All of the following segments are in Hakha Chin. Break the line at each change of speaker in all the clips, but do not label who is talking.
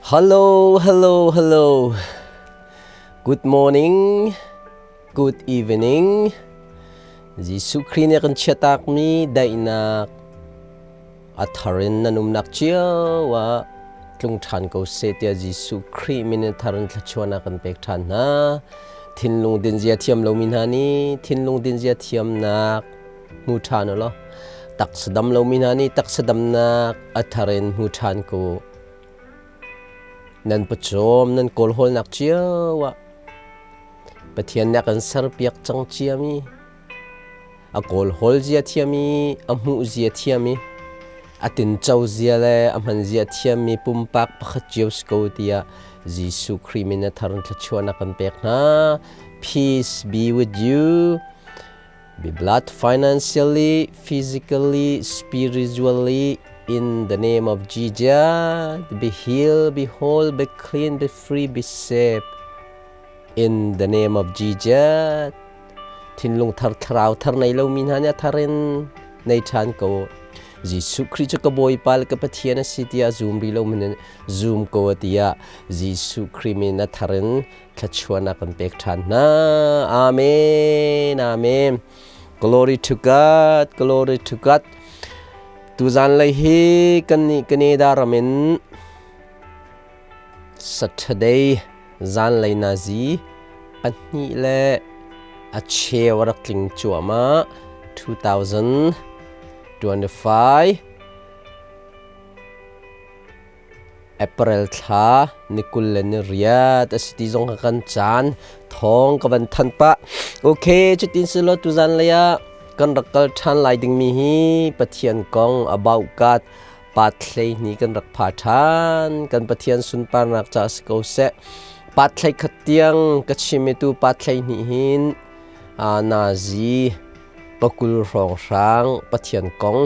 Hello, hello, hello. Good morning, good evening. Jesuh Khrih nih a kan chiatakmi daihnak a thar in nan umnak cio ah tlung ṭhan ko seh tiah Jesuh Khrih min in thar in thluachuahnak kan pek ṭhan hna. Thinlung dinzia thiam lomi hna nih thinlung dinzia thiamnak hmu ṭhan u law taksa dam lomi hna nih taksa damnak a thar in hmu ṭhan ko. Nan pawcawm nan kawlhawlnak cio ah Pathian nih a kan serpiak cang ciami, a kawlhawl zia thiami, a hmuh zia thiami, a tinco zia le a hman zia thiammi pumpak pakhat cio si ko tiah Jesuh Khrih min a thar in thluachuahnak kan pek hna. Peace be with you. Be blessed financially, physically, spiritually, in the name of Jesus. Be healed, be whole, be clean, be free, be safe. In the name of Jesus. Thinlung thar thlarau thar nei lomi hna nih a thar in nei ṭhan ko. Jesuh Khrih cu ka Bawipa le ka Pathian a si tiah zum rih lo min zum ko tiah Jesuh Khrih min a thar in thluachuahnak kan pek ṭhan hna. Amen. Amen. Glory to God. Glory to God. Tuzan lei hi kan nih Canada ram in Saturday zanlei nazi pahnih le a cheu rak tling cuahmah 2025 April thla ni 28 a si ti zong kha kan caan thawng ka van thanh pah. Okay, cutin si law tuzan lei ah kan rak kal ṭhan lai dingmi hi Pathian kong about God pat hlei hni kan rak pha ṭhan. Kan Pathian sunparnak ca si ko seh. Pat hlei khat tiang ka chim i tu pat hlei hnih hin nazi pakul hrawnghrang Pathian kong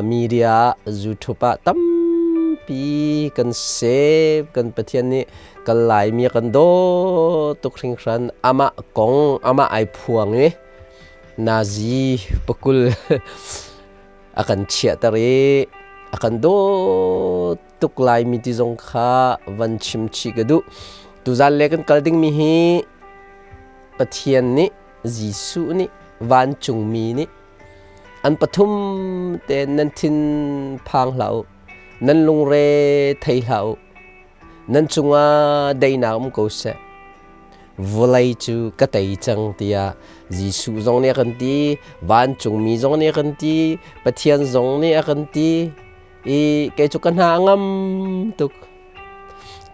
media YouTube ah tampi kan save kan Pathian nih kan Laimi kan dawt tuk hringhran amah kong amah ai phuang i nazi pakul a kan chiahter i a kan dawt tuk Laimi ti zong kha van chim chih ka duh tuzan le kan kal dingmi hi Pathian nih Jesuh nih vancungmi nih An pathum tein nan thin phang hlah u, nan lungre thei hlah u. Nan cungah daihnak um ko seh. Vawlei cu ka tei cang tiah Jesuh zong nih a kan ti, vancungmi zong nih a kan ti, Pathian zong nih a kan ti. I kei cu ka hna a ngam tuk.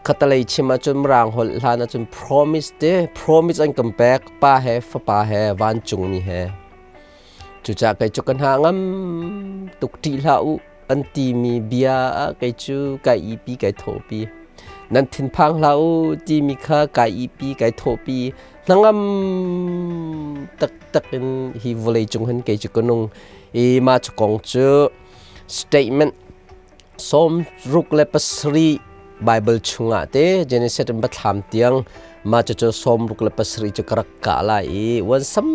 Khatalei chim ahcun Mirang holh hlan ahcun promise te, promise an kan pek, pa he fapa he vancungmi he. Cucaah kei cu ka hna ngam tuk ṭih hlah u an timi bia ah kei cu kai ihpi kai thawhpi. Nan thinphang hlah u timi kha kai ihpi kai thawhpi. Hnangam taktak in hi vawlei cung hin kei cu ka nung. I mah cu kong cu statement 67 Bible chungah te Genesis in Biathlam tiang mah cucu 67 cu ka rak kah lai i wan sam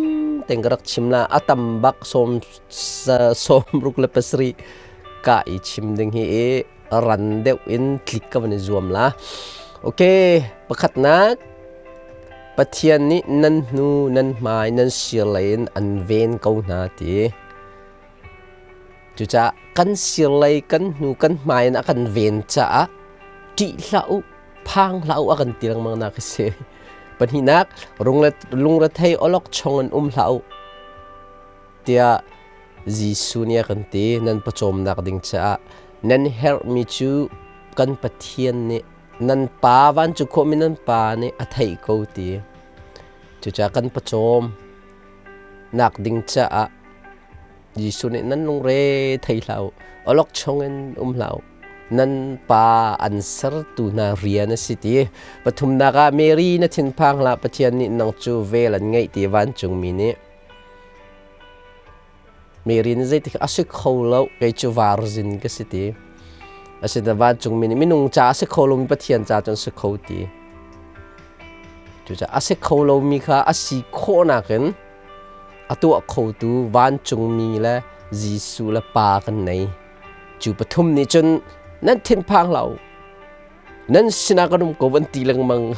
tein ka rak chim la a tam bak 67 kah i chim ding hi i ran deuh in tlik ka van i zuam la. Okay, pakhatnak Pathian nih nan hnu nan hmai nan sir lei in an ven ko hna ti. Cucaah kan sirlei kan hnu kan hmai in a kan ven caah ṭih hlah u, phang hlah u a kan ti lengmang nak a si. Pahnihnak, lungrethei awlokchong in um hlah u tiah Jesuh nih a kan ti. Nan pawcawmnak ding caah nan herhmi cu kan Pathian nih nan Pa vancung khuami nan Pa nih a theih ko ti. Cucaah kan pawcawm nak ding caah Jesuh nih nan lungre thei hlah u, awlokchong in um hlah u. Nan pa an sertu hna rian a si ti. Pathumnak ah Mary na thinphang hlah, Pathian nih nang cu vel an ngeih ti vancungmi nih. Mary nih zeitik a si kho lo, kei cu varzin ka si ti. Asinain vancungmi nih minung ca a si kho lomi Pathian ca cun si kho ti. Cucaah a si kho lomi kha a si khawhnak in A tuah khotu vancungmi le Jesuh le Pa kan nei. Cu pathum nih cun nan thinphang hlah u. Nan sinah kan um ko an ti lengmang.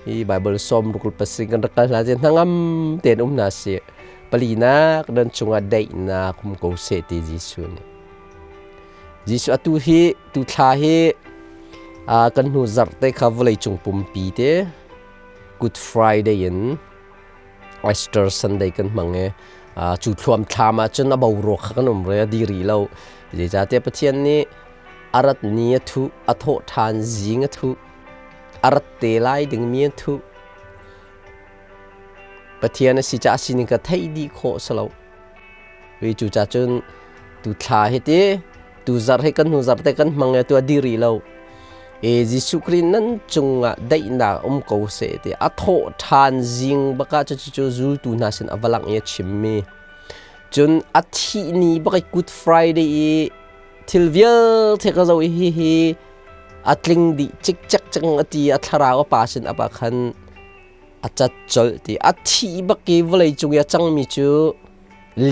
Hi Bible som rukul pasing kan rak kal hna je hnangam tein um hna si. Palinak nan cungah daihnak um ko seh ti Jesuh nih. Jesuh atu hi tu thla hi kan hnu zarh te kha vawlei cung pumpi te Good Friday in Easter Sunday kan hmang i cu thluam thlam ah cun a boruak kha kan um re a di rih lo. Zeicahtiah Pathian nih a rat ni a thuh, a thawh ṭhan zing a thuh, a rat te lai dingmi a thuh. Pathian a si caah sining ka theih dih khawh si lo. Cucaah cun tu thla hi ti tu zarh hi kan hnu zarh te kan hmang i tu a di rih lo. E Jesuh Khrih nan cungah daihnak um ko seh ti a thawh ṭhan zing bak ah cucu zultu hna sin a va langh i a chimmi. Cun a thih ni bak i Good Friday i thil vialte ka zoh i hihi a tling dih cikcek cang a ti a thlarau a pa sin a pa khan a cat colh ti a thih bak i vawlei cung i a cangmi cu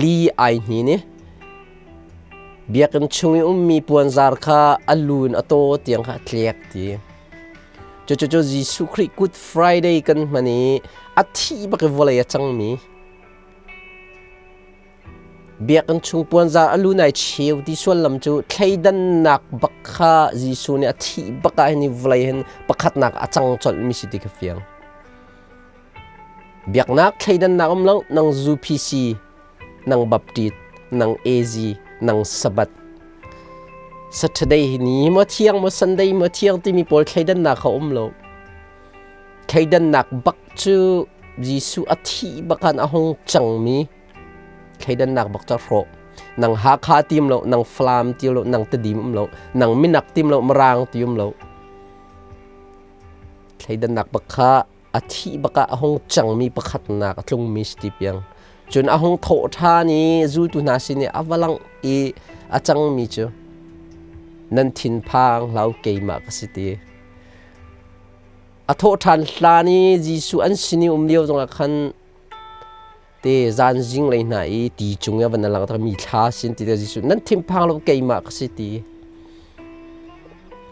li ai hnin i biakinn chung i ummi puanzar kha a lu in a taw tiang kha a tlek ti. Cucu Jesuh Khrih Good Friday kan hman i a thih bak i vawlei a cangmi Biakinn chung puanzar a lu nai cheu ti sullam cu thleidannak bak kha Jesuh nih a thih bak ah hin hi vawlei hin pakhatnak a cang colhmi si ti kha fiang. Biaknak thleidannak um lo, nang UPC, nang Baptist, nang AZ, nang Sabbath. Saturday hi ni maw thiang maw Sunday maw thiang timi pawl thleidannak kha um lo. Thleidannak bak cu Jesuh a thih bak khan a hung cangmi thleidannak bak cu a hrawh. Nang Hakha ti um lo, nang Falam ti um lo, nang Tedim um lo, nang Minak ti um lo, Mirang ti um lo. Thleidannak bak kha a thih bak ah a hung cangmi pakhatnak a tlungmi si ti piang. Cun a hung thawh ṭhan i zultu hna sin i a va langh i a cangmi cu nan thinphang hlau keimah ka si ti. A thawhṭhan hlan i Jesuh an sin i um lio zongah khan te zan zinglei hna i ti cung i a van lang mi thla sin ti Jesuh nan thinphang lo keimah ka si ti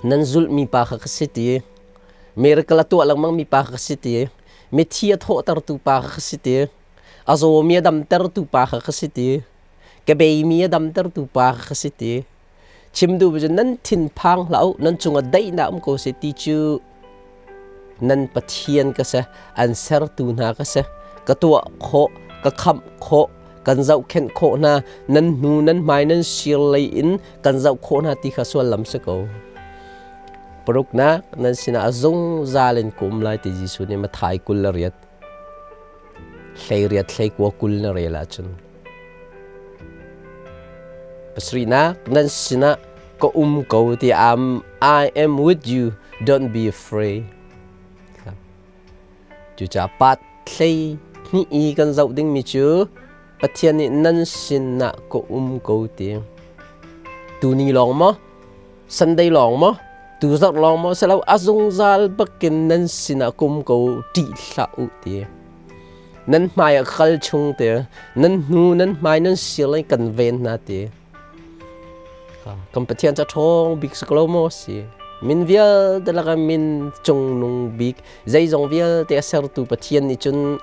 nan zulhmi pa kha ka si ti miracle a tuah lengmang mi pa kha ka si ti mithi a thawhtertu pa kha ka si ti a zawmi a damtertu pa kha ka si ti ka beimi a damtertu pa kha ka si ti Chim duh cu nan thinphang hlah u, nan cungah daihnak um ko seh ti cu nan Pathian ka si, an sertu hna ka si. Ka tuah khawh, ka khamh khawh, kan zohkhenh khawh hna, nan hnu nan hmai nan sir lei in kan zoh khawh hna ti kha sullam si ko. Paruknak nan sinah a zungzal in ka um lai ti Jesuh nih Matthai 28 hleiriat hleikua 20 na rel ahcun Pasarihnak, nan sinah ka um ko ti am I am with you, don't be afraid. Cucaah pat hlei hnih i kan zoh dingmi cu Pathian nih nan sinah ka um ko ti. Tuni lawng maw? Sunday lawng maw? Tu zarh lawng maw? Silo a zungzal bakin nan sinah ka um ko ṭih hlah u ti. Nan hmai ah kal chung te, nan hnu nan hmai nan sir lai kan ven hna ti. Kan Pathian ca ṭhawng bik si ko lo maw si? Min vialte lakah min cungnung bik, zeizong vialte a sertu Pathian nih cun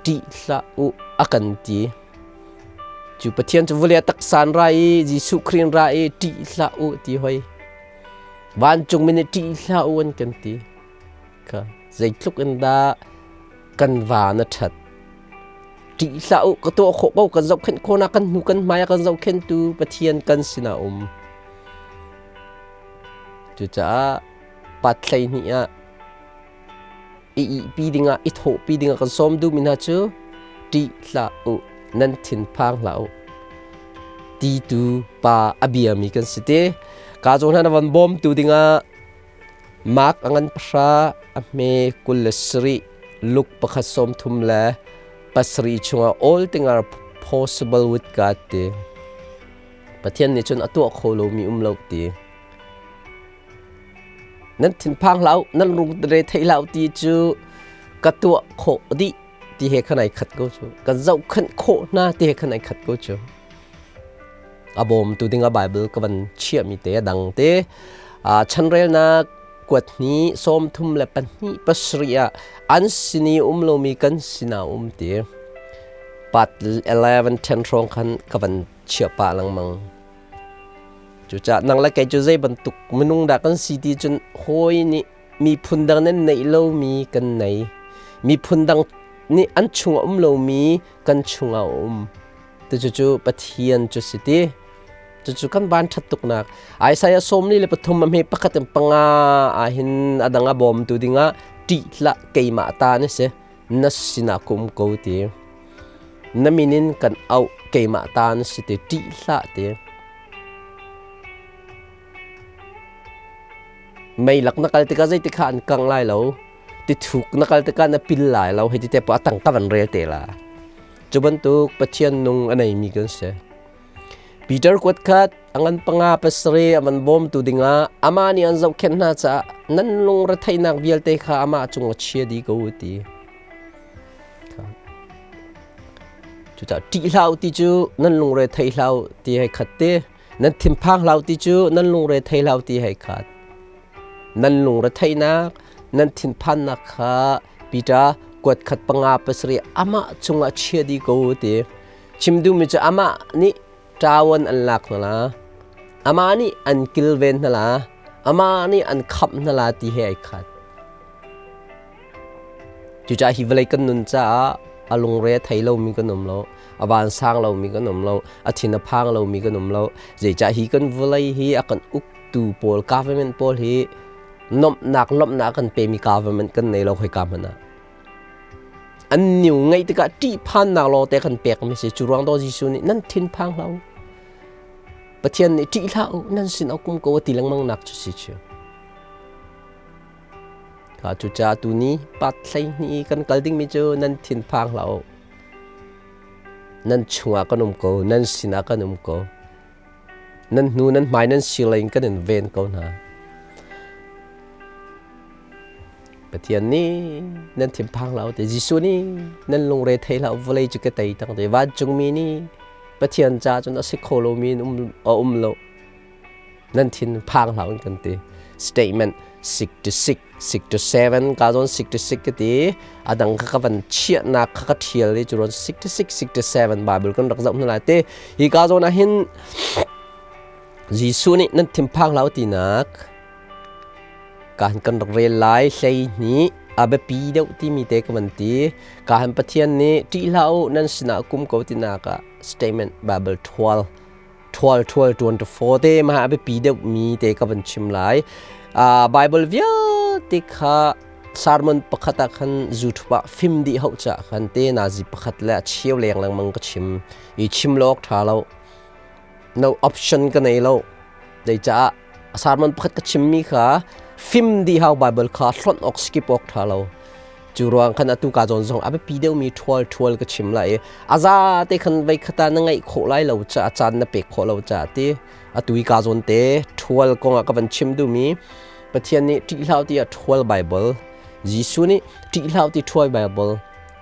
ṭih hlah u a kan ti. Cu Pathian cu vawlei a taksa in ra i Jesuh Khrih in ra i ṭih hlah u ti hoi. Vancung mi nih ṭih hlah u an kan ti. Kha zeitluk in dah kan va na ṭhat. Ṭih hlah u, ka tuah khawh ko, kan zohkhenh khawhnak kan hnu kan hmai ah kan zohkhenhtu Pathian kan sinah um. Cucaah pat 12 ah i ihpi dingah, i thawhpi dingah kan sawm duhmi hna cu ṭih hlah u, nan thinphang hlah u. Ti tu pa a biami kan si te. Ka zawn hna na van bawmtu dingah Mark a ngan pahra, a hme 27, Luke pakhat 37 chungah all things are possible with God ti. Pathian nih cun a tuah kho lomi um lo ti. Nan thinphang hlah u, nan lungre thei hlah u ti cu ka tuah khawh dih ti he khan ai khat ko cu. Kan zohkhenh khawh hna ti he khan ai khat ko cu. A bawmtu ding a Bible ka van chiahmi te a dang te. Chanrelnak Kuat hnih 32 pasarih ah an sin i um lomi kan sinah um ti. Part 11 10 hrawng khan ka van chia pah lengmang. Cucaah nang le kei cu zei bantuk minung dah kan si ti cun hawi nih miphun dang nan neih lomi kan nei. Miphun dang nih an chungah um lomi kan chungah a um. Cucu Pathian cu si ti. Cucu kan van ṭhat tuknak. Isaiah 43 a hme pakhat in panga ahhin a dang a bawmtu dingah ṭih hlah keimah ta na si. Na sinah ka um ko ti. Na min in kan auh keimah ta na si ti ṭih hlah ti. Meilak na kal tikah zeitik kha an kang lai lo. Tithuk na kal tikah na pil lai lo. Hei ti te poah a tang ka van rel te la. Cu bantuk Pathian nung a neimi kan si. Peter kuat khat a ngan panga pasarih a van bawmtu dingah amah nih an zohkhenh hna caah nan lungretheihnak vialte kha amah cung a chia dih ko u ti. Cucaah ṭih hlah u ti cu nan lungre thei hlah u ti hei khat te, nan thinphang hlah u ti cu nan lungre thei hlah u ti hei khat. Nan lungretheihnak, nan thinphannak kha Peter kuat khat panga pasarih amah cungah chia dih ko u ti. Chim duhmi cu amah nih ṭawan an lak hna la, amah nih an kilven hna la, amah nih an khamh hna la ti he ai khat. Cucaah hi vawlei kan nun caah a lungre a thei lomi kan um lo, a vansang lomi kan um lo, a thin a phang lomi kan um lo. Zeicah hi kan vawlei hi a kan uktu pawl, government pawl hi nomhnak lawmhnak kan pemi government kan nei lo khoika hmanh ah. An niu ngaih tikah ṭihphannak lawngte kan pekmi si. Cu ruang dawh Jesuh nih nan thinphang hlah u. Pathian nih ṭih hlah u, nan sin a kum ko a ti lengmang nak cu si cu. Kha cucaah tuni pat 12 kan kal dingmi cu nan thinphang hlah u. Nan chungah kan um ko, nan sinah kan um ko. Nan hnu nan hmai nan sirlei in kan in ven ko hna. Pathian nih nan thinphang hlah u ti Jesuh nih nan lungre thei hlah u vawlei cu ka tei tang ti vancungmi nih Pathian ca cun a si kho lomi in um a um lo nan thin phang hlah un kan ti statement 66 67 ka zawn 66 ka ti a dang kha ka van chiahnak kha ka thial i cu ron 66 67 Bible kan rak zoh hna lai te hi ka zawn ah hin Jesuh nih nan thinphang hlah u tinak Ka han kan rak rel lai 12 a biapi deuh timi te ka van ti. Ka han Pathian nih ṭih hlah u nan sinah kum ko tinak ah statement Bible 12 12 12 24 te ma a biapi deuh mi te ka van chim lai. Bible vialte kha sermon pakhat ah khan YouTube ah fim dih hau cha khan te nazi pakhat le a cheu leng lengmang ka chim i chim lawk tha lo no option ka nei lo Zeicah sermon pakhat ka chimmi kha fim dih hau Bible kha hlonh awk skip awk ṭha lo. Cu ruang khan atu ka zawn zong a biapi deuhmi ṭhual ṭhual ka chim lai i a za te khan vei khata na ngaih khawh lai lo ca caan na pek khawh lo ca ti atu i ka zawn te ṭhual kong ah ka van chim duhmi Pathian nih ṭih hlah tiah ṭhual Bible Jesuh nih ṭih hlah ti ṭhual Bible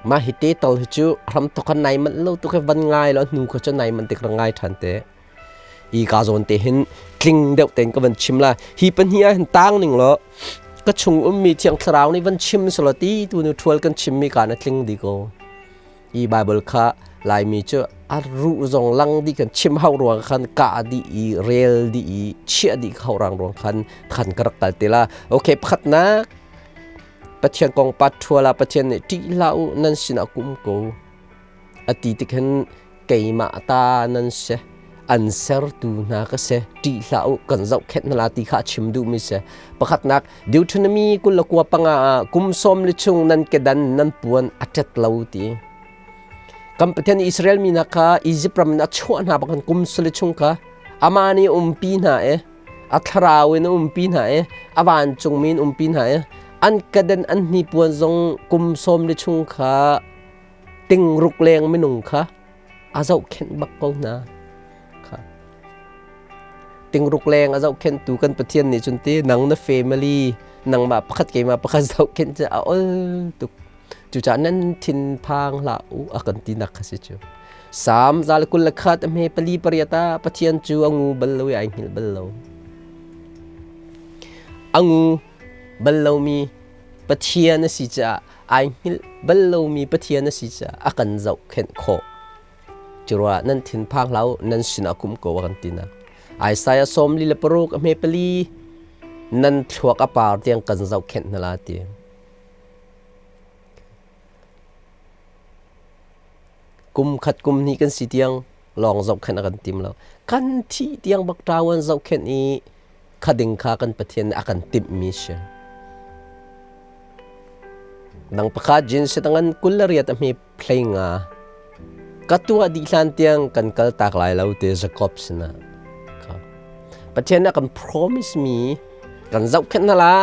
mah hi te tal hi cu ram tok nai manh lo tuk hi van ngai lo hnu kha cu nai manh tik ra ngai ṭhan te. I ka zawn te hin tling deuh tein ka van chim la. Hi pahnih ah hin tang ning law ka chung ummi Thiang Thlarau nih van chim selaw ti tu nu ṭhual kan chimmi ka na tling di ko. I Bible kha Laimi cu a ruh zong lang dih kan chim hau ruang khan kah dih i rel dih i chiah dih hau rang ruang khan khan ka rak kal te la. Okay, pakhatnak Pathian kong pat ṭhual ah Pathian nih ṭih hlah u nan sinah kum ko. A ti tik hin keimah ta nan si an sertu hna ka si ṭih hlah u kan zohkhenh hna la ti kha a chim duhmi si pakhatnak Deuteronomy 25 ah kum sawm li chung nan kedan nan puan a ṭet lo ti kan Pathian Israel mi hna kha Egypt ram in a chuah hna bak kum sali chung kha amah nih umpi hna i a thlarau in a umpi hna i a vancungmi in umpi hna i an kedan an hnipuan zong kum sawm li chung kha tingruk leng minung kha a zohkhenh bak ko hna kha tingruk leng a zohkhenhtu kan Pathian nih cun ti nang na family nangmah pakhat keimah pakhat zohkhenh cu a ol tuk cucaah nan thinphang hlah u a kan tinak kha si cu Salm 121 a hme pali pariat ah Pathian cu a ngu bal lo i ai hngilh bal lo a ngu. bal lomi Pathian a si caah ai hngilh bal lomi Pathian a si caah a kan zohkhenh khawh. Curuah nan thinphang hlah u, nan sinah kum ko a kan ti nak. Isaiah 46 a hme pali nan thluak a par tiang kan zohkhenh hna la ti. Kum khat kum hnih kan si tiang lawng zohkhenh a kan tim lo. Kan thih tiang bak ṭawan zohkhenh i khading kha kan Pathian nih a kan timhmi si. Dang pakhat jin sitangan 28 a hme phlei nga ka tuah dih hlan tiang kan kal tak lai lo te Jacob sinah. Pathian a kan promise mi kan zohkhenh hna la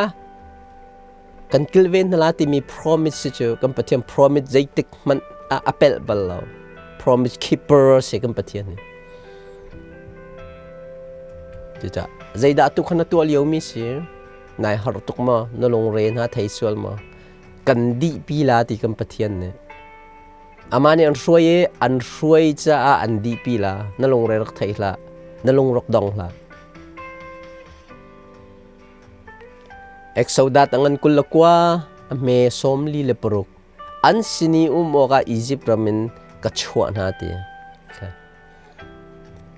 kan kilven hna la timi promise si cu kan Pathian promise zeitik hmanh ah a pelh bal lo. Promise keeper si kan Pathian hi. Cucaah zeidah tu kha na tuah lio mi si? Nai har tuk maw? Na lungre hna thei sual maw? Kan dih pi la ti kan Pathian nih. Amah nih an hruai i an hruai caah an dih pi la. Na lungre rak thei hlah. Na lung rak dong hlah. Exodus a ngan 29, a hme 46. An sin i um awkah Izipt ram in ka chuah hna ti.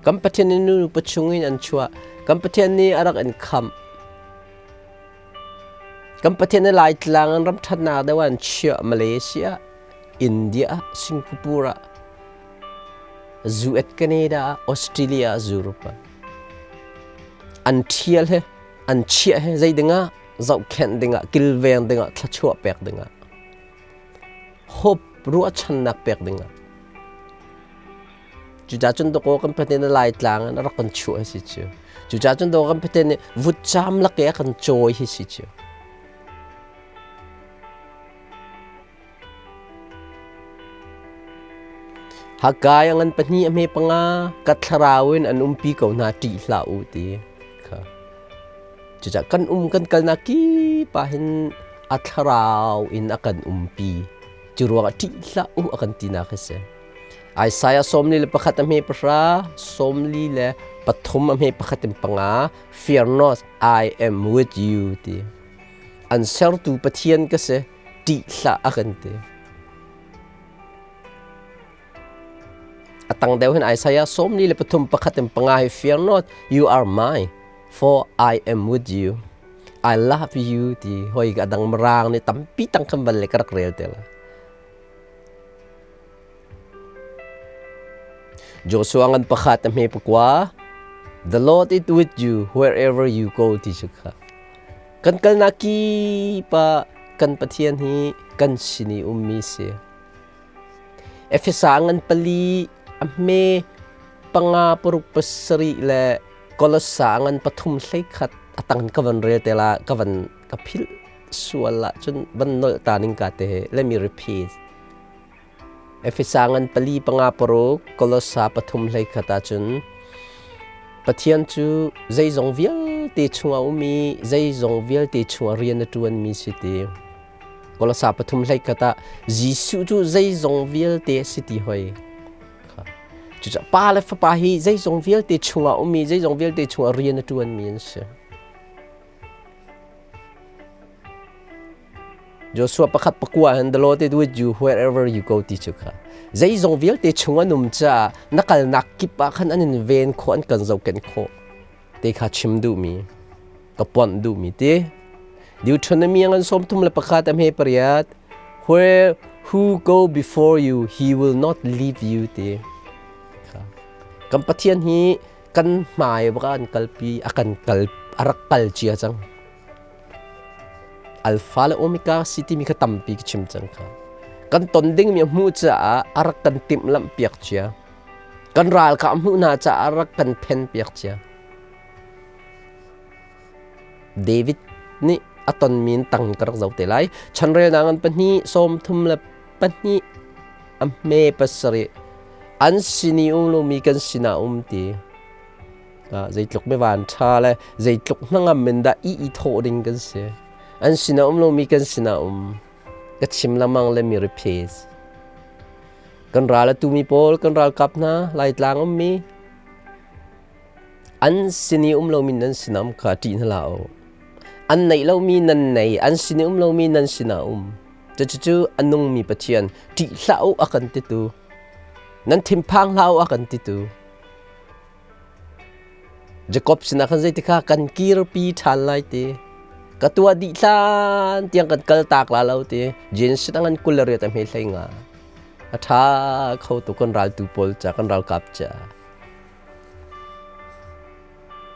Kan Pathian nih nupa chungin an chuah. Kan Pathian nih a rak in khamh. Kan Pathian nih Laitlang an ram ṭhatnak deuh ah an chiah Malaysia, India, Singapore ah, US, Canada, Australia, Europe ah. An ṭhial he, an chiah he zei dingah zohkhenh dingah, kilveng dingah, thluachuah pek dingah, hope ruahchannak pek dingah. Cucaah cun dawkaw kan Pathian nih Laitlang in a rak kan chuah hi si cu. Cucaah cun dawkaw kan Pathian nih vutcaam lak i a kan cawi hi si cu. Haggai a ngan pahnih a hme panga ka thlarau in an umpi ko hna ṭih hlah u ti kha. Cucaah kan um kan kalnak kip ah hin a thlarau in a kan umpi. Cu ruangah ṭih hlah u a kan tinak hi si. Isaiah 41 a hme pahra, 43 a hme pakhat in panga, Fear not, I am with you ti. An sertu Pathian ka si. ṭih hlah a kan ti. A tang deuh hin Isaiah 43 pakhat in panga hi fear not, you are mine, for I am with you. I love you ti hoi ka dang marang ni tampi tang kan van le ka rak rel te la. Joshua ngan pakhat a hme pakua The Lord is with you wherever you go ti cu kha. Kan kalnak kip ah kan Pathian hi kan sin i ummi si. Efesa ngan pali a hme panga paruk pasarih le Kolossa ngan pathum hlei khat a tang ka van rel te la ka van ka philh sual lah cun van nolh ta ning ka te he let me repeat. Efesa ngan pali panga paruk Kolossa pathum hlei khat ahcun Pathian cu zeizong vialte chungah um i zeizong vialte chungah rian a ṭuanmi si ti. Kolossa pathum hlei khat ah Jesuh cu zeizong vialte a si ti hoi. Cucaah Pa le Fapa hi zeizong vialte chungah um i zeizong vialte chungah rian a ṭuanmi an si. Joshua pakhat pakua hin the Lord is with you wherever you go ti cu kha zeizong vialte chung an um caah na kalnak kip ah khan an in ven khawh an kan zohken khawh te kha chim duhmi ka ponh duhmi ti Deuteronomy ngan 31 a hme pariat where who go before you he will not leave you ti kan Pathian hi kan hmai baka an kalpi a kan kal a rak kal cia cang Alpha le Omega si timi kha tampi ka chim cang kha. Kan ton dingmi a hmuh caah a rak kan timhlamh piak cia. Kan ral kha a hmuh hna caah a rak kan phen piak cia. David nih a tonmi in tang ka rak zoh te lai. Chanrelnak an pahnih, sawm thum le pahnih a hme pasarih. An sin i um lomi kan sinah um ti. Zeitluk mi ṭha le zeitluk hnangam in dah i i thawh ding kan si. An sinah um lomi kan sinah um. Ka chim lengmang le mi repeat. Kan ral a tumi pawl, kan ralkap hna, Laitlang ummi, an sin i um lomi nan sinah um kha ṭih hna hlah u. An neih lomi nan nei, an sin i um lomi nan sinah um. Cucu a nungmi Pathian ṭih hlah u a kan titu. Nan thinphang hlah u a kan titu. Jakob sinah khan zeiti kha kan kirpi ṭhan lai ti. Ka tuah dih hlan tiang kan kal tak la lo ti. Genesis a ngan 28 a hme hlei nga. A ṭha kho tu kan raltu pawl ca kan ralkap ca.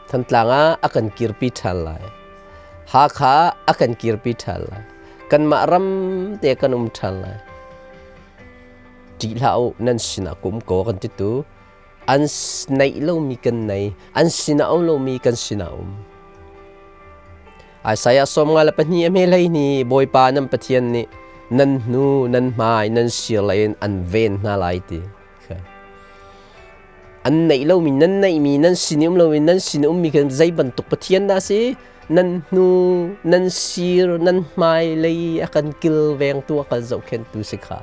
Thantlang ah a kan kirpi ṭhan lai. Hakha ah a kan kirpi ṭhan lai. Kanmah ram te kan um ṭhan lai. Ṭih hlah u, nan sinah ka um ko kan titu. An neih lomi kan nei, an sinah um lomi kan sinah um. Isaiah 52 a hme hlei ni Bawipa nan Pathian nih nan hnu, nan hmai, nan sir lei in an ven hna lai ti. An neih lomi nan neihmi nan sin i um lomi nan sin i ummi khi zei bantuk Pathian dah a si? Nan hnu, nan sir, nan hmai lei a kan kilvengtu a kan zohkhenhtu si kha.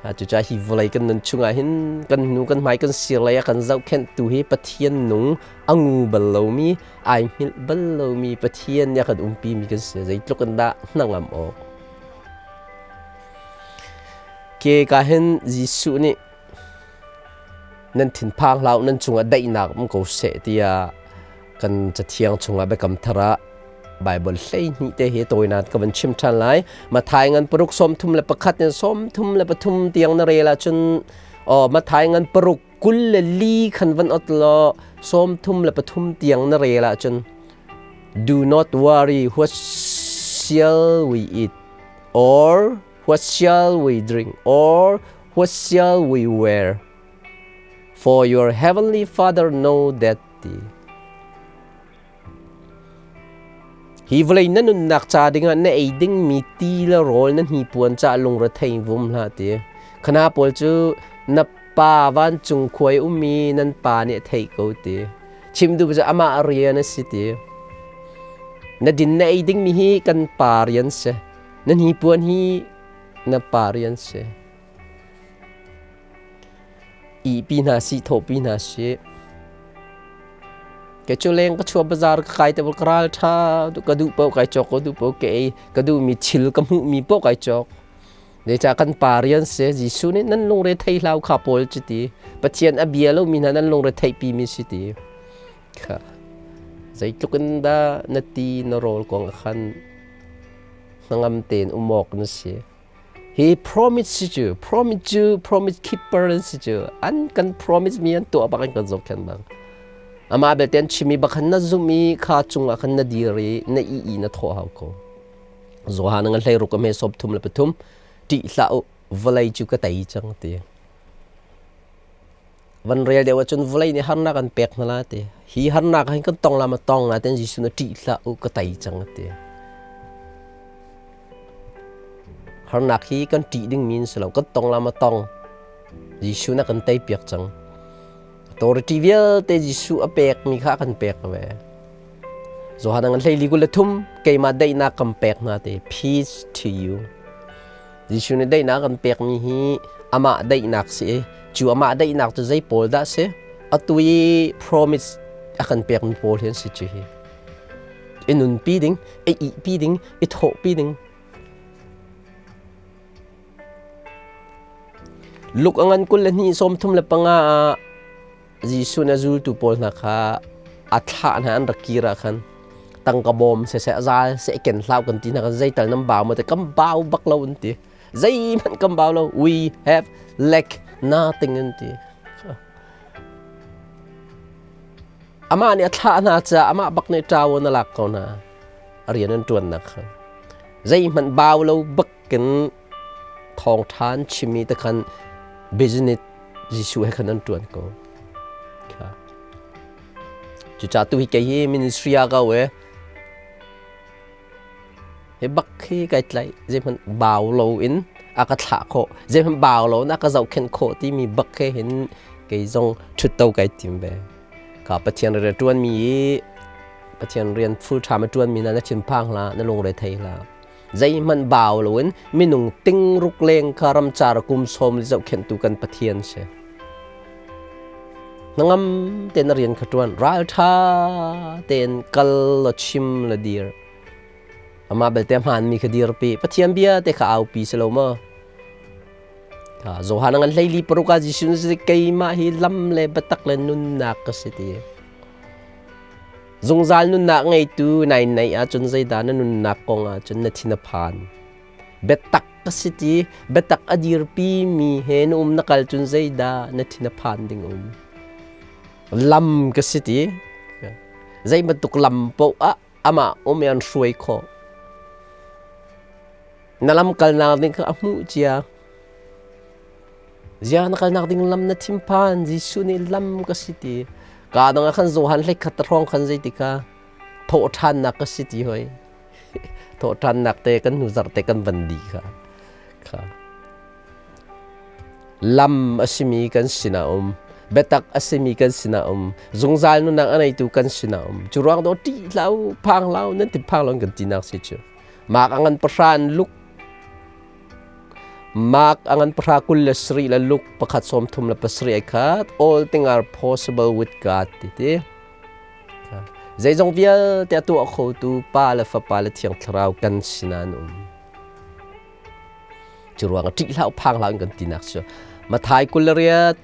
Cucaah hi vawlei kan nun chungah hin kan hnu kan hmai kan sir lei a kan zohkhenhtu hi Pathian nung a ngu bal lomi ai hngilh bal lomi Pathian nih a kan umpimi kan si. Zeitluk in dah hnangam awk. Ke ka hin Jesuh nih nan thinphang hlah u, nan cungah daihnak um ko seh tiah kan cathiang chungah biakam thar ah Baibal 12 te hi tawinak ka van chim ṭhan lai. Matthai ngan paruk 31 in 33 tiang na rel ahcun oh Matthai ngan paruk 24 khan van ot law 33 tiang na rel ahcun Do not worry what shall we eat or What shall we drink or what shall we wear? For your heavenly Father know that ti. Hi vawlei na nunnak ca dingah na ei dingmi ti le rawl na hnipuan ca lungrethei vum hlah ti. Khana pawl cu na pa vancung khuai ummi nan pa nih a theih ko ti. Chim duh cu amah rian a si ti. Na din na ei dingmi hi kan pa rian si. Na hnipuan hi na pa rian si. Ihpi hna sih, thawhpi hna sih. Kei cu leng ka chuah bazar ka kai te ka ral ṭha ka duh paoh kai cawk, ka duh paoh ka ei, ka duhmi thil ka hmuhmi paoh kai cawk. Zeicah kan pa rian si Jesuh nih nan lungre thei hlau kha pawl cu ti. Pathian a bia lomi hna nan lungre theihpimi si ti. Kha zeitluk in dah na ti na rawl kong ah khan hnangam tein um awk na si. Hi promise si cu promise cu promise keeper an si cu an kan promise mi an tuah bak in kan zohkhenh bang. Amah belte an chim i bakhan na zumh i kha cungah khan na dir i na i i na thawh hau ko. Johan ngan hlei ruk a hme sawm thum le pathum ṭih hlah u vawlei cu ka tei cang ti. Van rel deuh ahcun vawlei nih harnak an pek hna la ti. Hi harnak hin kan tong la ma tong la ten Jesuh na ṭih hlah u ka tei cang a ti. Harnak hi kan ṭih ding mi an si lo. Kan tong la ma tong. Jesuh na kan tei piak cang. Authority vialte Jesuh a pek mi kha kan pek ve. Johan ngan hlei li kul le thum keimah daihnak kan pek hna te peace to you. Jesuh nih daihnak kan pekmi hi amah daihnak si i cu amah daihnak cu zei pawl dah si? Atu i promise a kan pekmi pawl hi an si cu hi. I nunpi ding, i ihpi ding, i thawhpi ding. Luke a ngan 22:35 ah Jesuh nih a zultu pawl hna kha a thlah hna an rak kir ah khan tangka bawm siseh zal seh ken hlau kan ti hna kan zeital nan bau maw ti kan bau bak lo an ti zeihmanh kan bau lo we have lack nothing an ti amah nih a thlah hna caah amah bak nih ṭawan a lak ko hna a rian an ṭuannak kha zeihmanh bau lo bak in thawngṭha an chim i te khan business Jesuh he khan an ṭuan ko. Kha. Cucaah tu hi kei hi ministry ah ka e. Hi bak hi kai tlaih zeihmanh bau lo in a ka thlah khawh zeihmanh bau lo in a ka zohkhenh khawh timi bak he hin kei zong ṭhutto kai tim ve. Ka Pathian rian ṭuan mi i Pathian rian full time a ṭuan mi na na thinphang hlah na lungre thei hlah. Zeihmanh bau loin minung tingruk leng kha ramcar kum sawm zohkhenhtu kan Pathian si. Hnangam tein na rian kha ṭuan. Ralṭha tein kal law chim la dir. Amah belte a hmaanmi kha dirpi. Pathian bia te kha aupi si lo maw? Johan ngan 26 ah Jesuh nih keimah hi lam le biatak le nunnak ka si ti. Zungzal nunnak ngeitu nai naih ahcun zeidah na nunnak kong ahcun na thin a phan. Biatak ka si ti, biatak a dirpi mi he na um na kal cun zeidah na thin a phan ding um. Lam ka si ti, zei bantuk lam paoh ah amah um i an hruai khawh. Na lam kalnak ding kha a hmuh cia. Ziah na kalnak ding lam na thinphan Jesuh nih lam ka si ti. Ka dang ah khan Johan 21 hrawng khan zei ti kha thawhṭhannak ka si ti hoi. Thawhṭhannak te kan hnu zarh te kan van di kha. Kha. Lam a simi kan sinah um. Biatak a simi kan sinah um. Zungzal nunnak a neitu kan sinah um. Cu ruang do ṭih hlah u, phang hlah u, nan ti phang lo kan tinak si cu. Mak a ngan pahra in luk Mark a ngan pahra 27 le Luke pakhat 37 ai khat. All things are possible with God ti ti. Zeizong vialte a tuah khotu Pa le Fapa le Thiang Thlarau kan sinah an um. Cu ruang ah ṭih hlah phang hlah in kan tinak cu. Mathai 28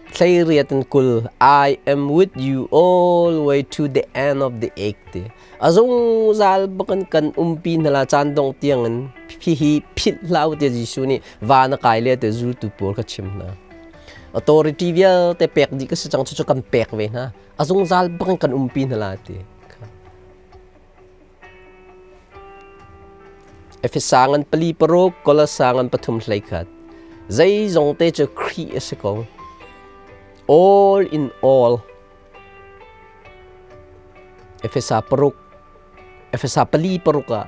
18 in 20 I am with you all the way to the end of the age ti. A zungzal bakin kan umpi hna la caan dong tiangin hi philh hlah u tiah Jesuh nih van a kai le te zultu pawl kha chim hna. Authority vialte pek dih ka si cang cu kan pek ve hna. A zungzal bakin kan umpi hna la ti. Efesa ngan pali paruk, Kolosa ngan pathum 11. Zeizong te cu Khrih a si ko. All in all. Efesa paruk, Efesa pali paruk ah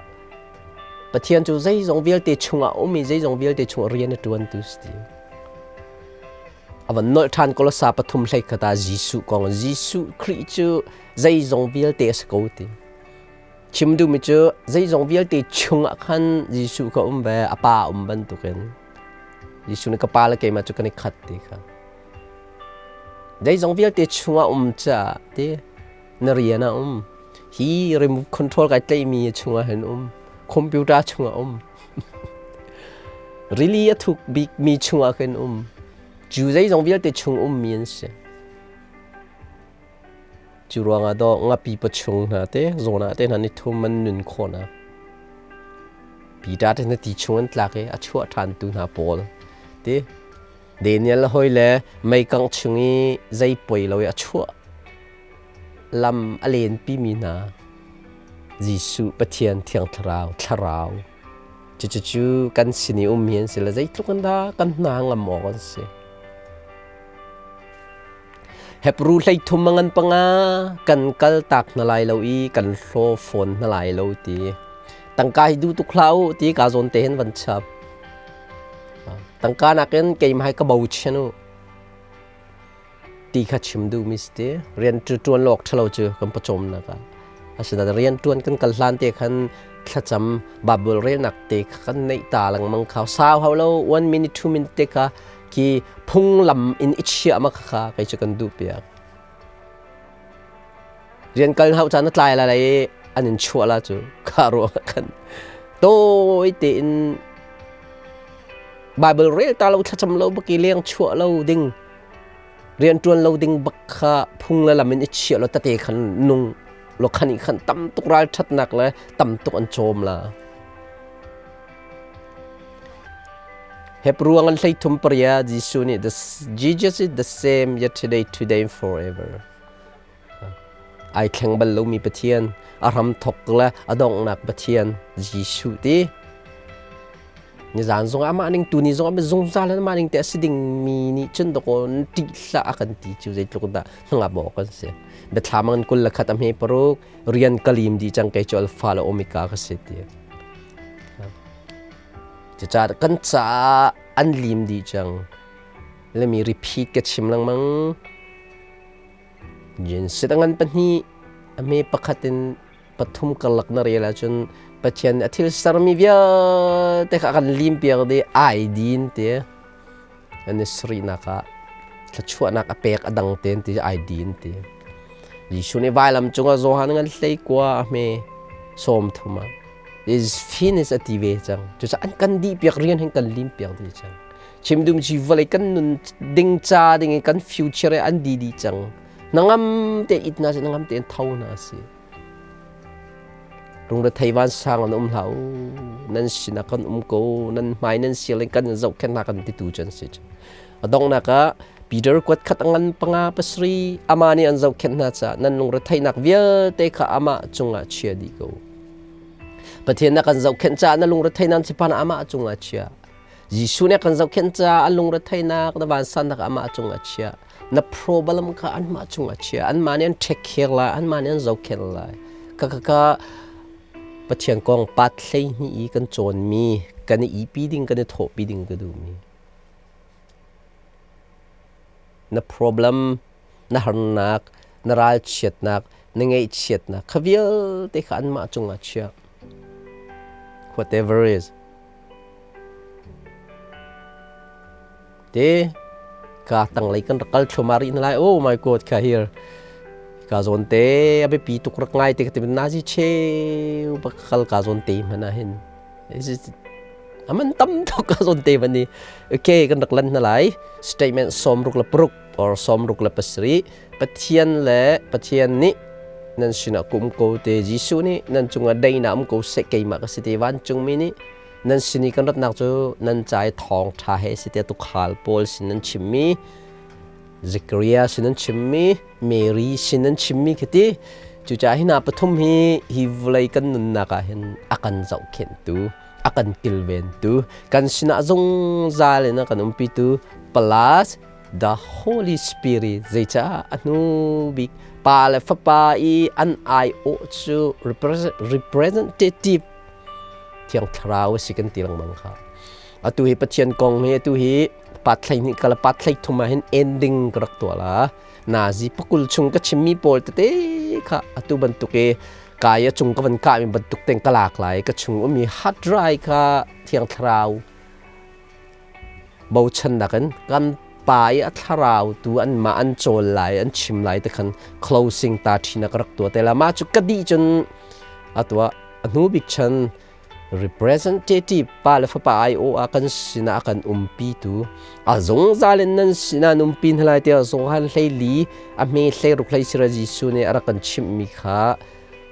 Pathian cu zeizong vialte chungah a um i zeizong vialte chungah rian a ṭuantu si ti. A van nolh ṭhan Kolosa pathum 11 ah Jesuh kong Jesuh Khrih cu zeizong vialte a si ko ti. Chim duhmi cu zeizong vialte chungah khan Jesuh ka um ve, a pa um bantukin. Jesuh nih ka pa le keimah cu kan i khat ti kha. Zeizong vialte chungah um caah ti na rian ah um. Hi remote control kai tlaihmi chungah hin um. Computer chungah um. Rili a thuk bikmi chungah khin um. Cu zeizong vialte chung ummi an si. Cu ruangah dawh ngapi pachung hna te zawn ah te hna ni thum an nun khawhnak. Peter te na ti chung an tlak i a chuah ṭhan tu hna pawl ti Daniel hawi le meikang chung i zei poi lo i a chuah lam a lenpimi hna Jesuh Pathian Thiang Thlarau thlarau cucu kan sin i um hi an si le zeitluk in dah kan hna ngam awk an si. Hebru 33 a ngan panga kan kal tak hna lai lo i kan hlaw fawn hna lai lo ti tangka hi duh tuk hlah u ti ka zawn te hin van chap. Tangka nakin keimah hi ka bochan u ti kha chim duhmi si ti. Rian ṭuan lawk ṭhalo cu kan pawcawmnak ah. Asinain rian ṭuan kan kal hlan te khan thlacam Bible relnak te kha kan neih ta lengmang kha sau hau lo one minute two minute te kha khi phunglam in i chiah ma kha kei cu kan duh piak. Rian kal hau caan a tlai la lai i an in chuah la cu kha ruang ah khan tawi tein Bible rel ta lo thlacam lo bak i leng chuah lo ding rian ṭuan lo ding bak kha phung le lam in i chiah lo tete khan nung lo khan i khan tam tuk ralṭhatnak le tam tuk an cawm la. Hebrew an 33 paria Jesuh nih the Jesus is the same yesterday, today and forever. Ai thleng bal lomi Pathian, a hramthok le a donghnak Pathian Jesuh ti. Nizan zong amah ning tuni zong amah zungzal amah ning te a si dingmi nih cun dakaw ṭih hlah a kan ti cu zeitluk dah hnangam awk kan si. Biathlam an 21 a hme paruk rian ka lim dih cang kei cu alpha le omega ka si ti. Cucaah kan caah an lim dih cang. Let me repeat ka chim lengmang. Genesis a ngan pahnih a hme pakhat in pathum karlak na rel ahcun Pathian nih a thil sermi vialte kha a kan lim piak dih ai din ti an i sarihnak ah. Thluachuahnak a pek a dang ten ti ID an ti. Jesuh nih vailam cungah Johan ngan hlei kua a hme sawm thum ah is finished a ti ve cang. Cucaah an kan dih piak rian hin kan lim piak dih cang. Chim dum ci vawlei kan nun ding ca ding in kan future an di dih cang. Nangam te it na si nangam te tho na si. Lungrethei vansang an um hlah u. Nan sinah kan um ko. Nan hmai nan sial in kan zohkhenh hna kan titu cu an si. A donghnak ah Peter kuat khat a ngan panga pasarih amah nih an zohkhenh hna caah nan lungretheihnak vialte kha amah cungah chia dih ko. Pathian na kan zohkhenh caah na lungretheihnak chipan amah cungah chia. Jesuh nih kan zohkhenh caah an lungretheihnak na vansannak amah cungah chia. Na problem kha anmah cungah chia. Anmah nih an take care lai, anmah nih an zohkhenh lai. Ka ka ka Pathian kong pat 12 i kan cawnmi, kan i ipi ding, kan i thawhpi ding ka duhmi. Na problem, na harnak, na ralchiatnak, na ngaihchiatnak kha vialte kha anmah cungah chia. Whatever is. Te ka tanglei kan rak kal thluahmah rih na lai. Oh my god, ka here. Ka zawn te a biapi tuk rak ngai te ka ti nazi cheu bak kal ka zawn te hmanh ah hin. Aman tam tuk ka zawn te ban ni. Okay, kan rak lan na lai. Statement 66 or 67 Pathian le Pathian nih nan sinah kum ko te Jesuh nih nan cungah daihnak um ko seh keimah ka si te vancungmi nih nan sin i kan ratnak cu nan ca i thawngṭha he si tiah tuukhal pawl sin nan chimmi Zechariah sin nan chimmi Mary sin nan chimmi khi ti cucaah hi hna pathum hi hi vawlei kan nunnak ah hin a kan zohkhenhtu a kan kilventu kan sinah zungzal in a kan umpitu plus the Holy Spirit zeicah a hnu bik pa le fapa i an aiawh cu representative Thiang Thlarau a si kan ti lengmang kha. Atu hi Pathian kong hi atu hi pat 12 kala pat 33 ah hin ending ka rak tuah la. Nazi pakul chung ka chimmi pawl tete kha atu bantuk i kai a cung ka van kahmi bantuk teng ka lak lai ka chung ummi hard drive kha Thiang Thlarau bochannak in kan pa i a thlarau tu an mah an cawl lai an chim lai te khan closing ta ṭhina ka rak tua te la mah cu ka dih cun atua a hnu bik chan representative pa le fapa ai o a kan sinah a kan umpi tu a zungzal in nan sinah an umpi hna lai tiah Johan 14 a hme 16 hlei sira Jesuh nih a rak kan chimhmi kha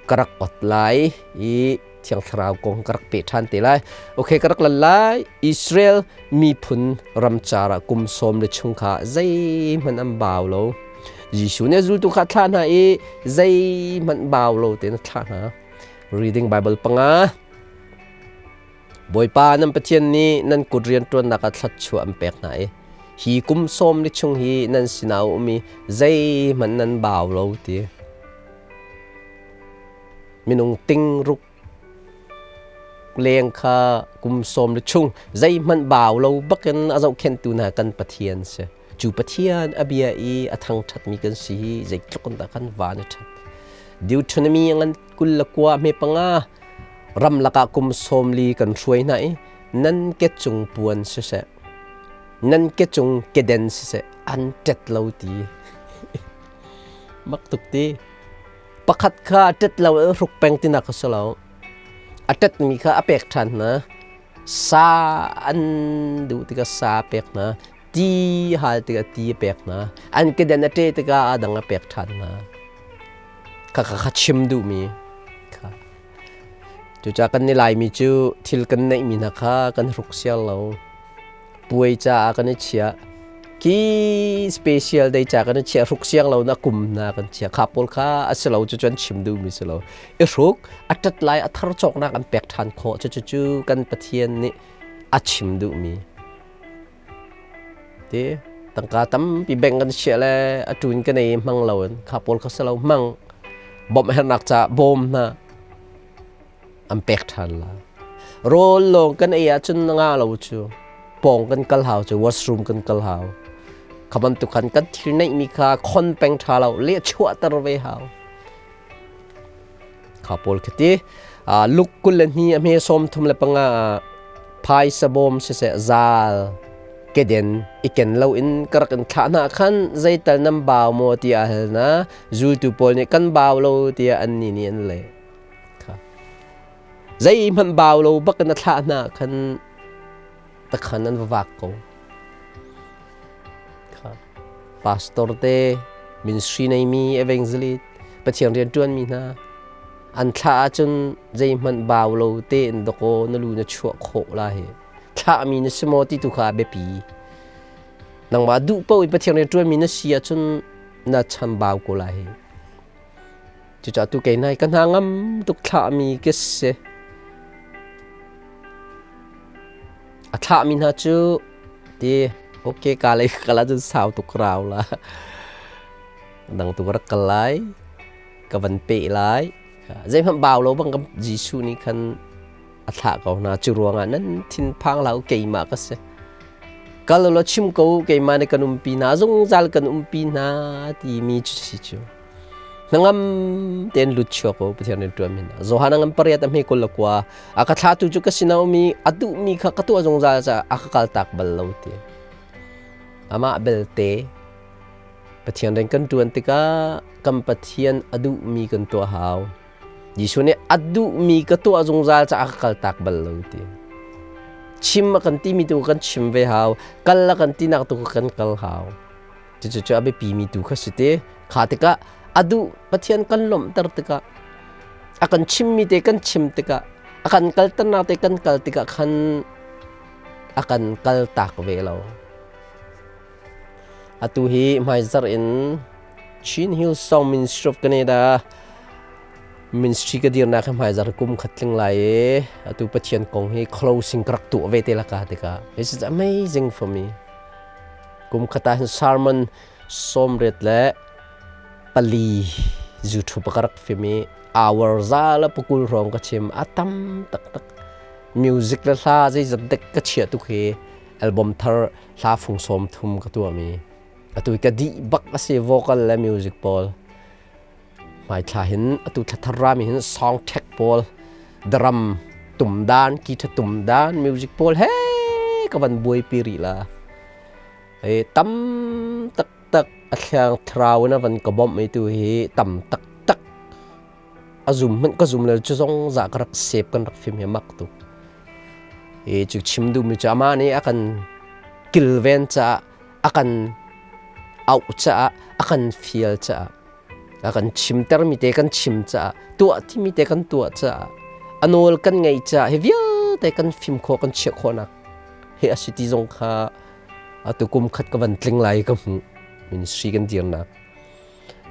ka rak ot lai i Thiang Thlarau kong ka rak pe ṭhan te lai. Okay, ka rak lan lai. Israel miphun ramcar ah kum sawm le chung kha zeihmanh an bau lo. Jesuh nih a zultu kha a thlah hna i zeihmanh bau lo tein a thlah hna. Reading Bible panga. Bawipa nan Pathian nih nan kut rianṭuannak ah thluachuah an pek hna i hi kum sawm li chung hi nan sinah a um i zeihmanh nan bau lo ti. Minung ting ruk leng kha kum sawm le chung zeihmanh bau lo bakin a zohkhenhtu hna kan Pathian si. Cu Pathian a bia i a thangṭhatmi kan si hi zeitluk in dah kan van a ṭhat. Deuteronomy ngan 29 hme panga ramlak ah kum 40 kan hruai hna i nan ke cung puan siseh nan ke cung keden siseh an ṭet lo ti. Mak tuk ti. Pakhat kha a ṭet lo i hruk peng tinak a si lo. A ṭetmi kha a pek ṭhan hna. Sa an duh tikah sa a pek hna. Ti hal tikah ti a pek hna. An keden a ṭe tikah a dang a pek ṭhan hna. Kha kha kha chim duhmi kha. Cucaah kan i Laimi cu thil kan neihmi hna kha kan hruk siar lo. Puai caah kan i chiah. Khi special day ca kan i chiah hruk siang lo na kum hna kan chiah. Kha pawl kha a si lo cu cu an chim duhmi si lo. I hruk a ṭat lai a thar cawknak an pek ṭhan khawh. Cucu cu kan Pathian nih a chim duhmi. Ti tangka tampi bank kan chiah le a ṭun kan ei hmang lo in kha pawl kha si lo hmang bawmh herhnak caah bawm hna an pek ṭhan lai. Rawl lawng kan ei ahcun nga lo cu pawng kan kal hau cu washroom kan kal hau. Kha bantuk khan kan thil neihmi kha khon peng ṭha lo leh chuahter ve hau. Kha pawl khi ti luk 22 a hme 35 ah phaisa bawm siseh zal Keden i ken loin ka rak in thlah hna khan zeital nan bau maw tiah a hal hna. Zultu pawl nih kan bau lo tiah annih nih an leh. Zeihmanh bau lo bak in a thlah hna khan takhan an va vak ko. Pastor te, ministry neimi evangelist, Pathian rian ṭuanmi hna an thlah ahcun zeihmanh bau lo tein dakaw na lu na chuah khawh la hi. Thlahmi na si maw ti tu kha a biapi. Nangmah duh paoh in Pathian rian ṭuanmi na si ahcun na chambau ko lai hi. Cucaah tu kei nai ka hna ngam tuk thlahmi ka si. A thlahmi hna cu ti okay ka lei kal ahcun sau tuk rau la. Dang tu ka rak kal lai. Ka van peh lai. Zeihmanh bau lo bang ka Jesuh nih khan a thlah ko hna. Cu ruangah nan thinphang hlah u keimah ka si. Kal law chim ko u keimah nih kan umpi hna zungzal kan umpi hna timi cu si cu. Hnangam tein lut chuak ko Pathian rian ṭuan min. Johan a ngan pariat a hme kul le kua. A ka thlatu cu ka sinah um i a duhmi kha ka tuah zungzal caah a ka kaltak bal lo ti. Amah belte Pathian rian kan ṭuan tikah kan Pathian a duhmi kan tuah hau. Jesuh nih a duhmi ka tuah zungzal caah ka kaltak bal lo ti. Chim a kan timi tu kan chim ve hau, kal a kan tinak tu kan kal hau. Cucu cu a biapimi tu kha si te. Kha tikah a duh Pathian kan lawmhter tikah a kan chimmi te kan chim tikah a kan kalternak te kan kal tikah khan a kan kaltak ve lo. Atu hi hmaizarh in Chin Hills Song Ministry of Canada ministry ka dirnak hi hmaizarh kum khat tling lai i atu Pathian kong hi closing ka rak tuah ve te laka tikah this is amazing for me. Kum khat ah hin sermon 94 YouTube ka rak film i hour za le pakul hrawng ka chim a tam taktak music le hla zeizat dek ka chiah tuk hi album thar hla fung sawm thum ka tuahmi atu ka dih bak a si vocal le music pawl hmaithla hin atu thla thar rami hin song track pawl drum tum dan guitar tum dan music pawl he ka van buaipi rih la e tam taktak a thliang thlarau in a van ka bawmh mi tu hi tam taktak a zum hmanh ka zum le cu zong za ka rak sep kan rak fim hi mak tuk i cu chim duhmi cu amah nih a kan kilven caah a kan auh caah a kan fial caah a kan chimtermi te kan chim caah tuah timi te kan tuah caah a nawl kan ngaih caah hi vialte kan fim khawh kan chiah khawhnak hi a si ti zong kha atu kum khat ka van tling lai ka hmuh ministry kan dirnak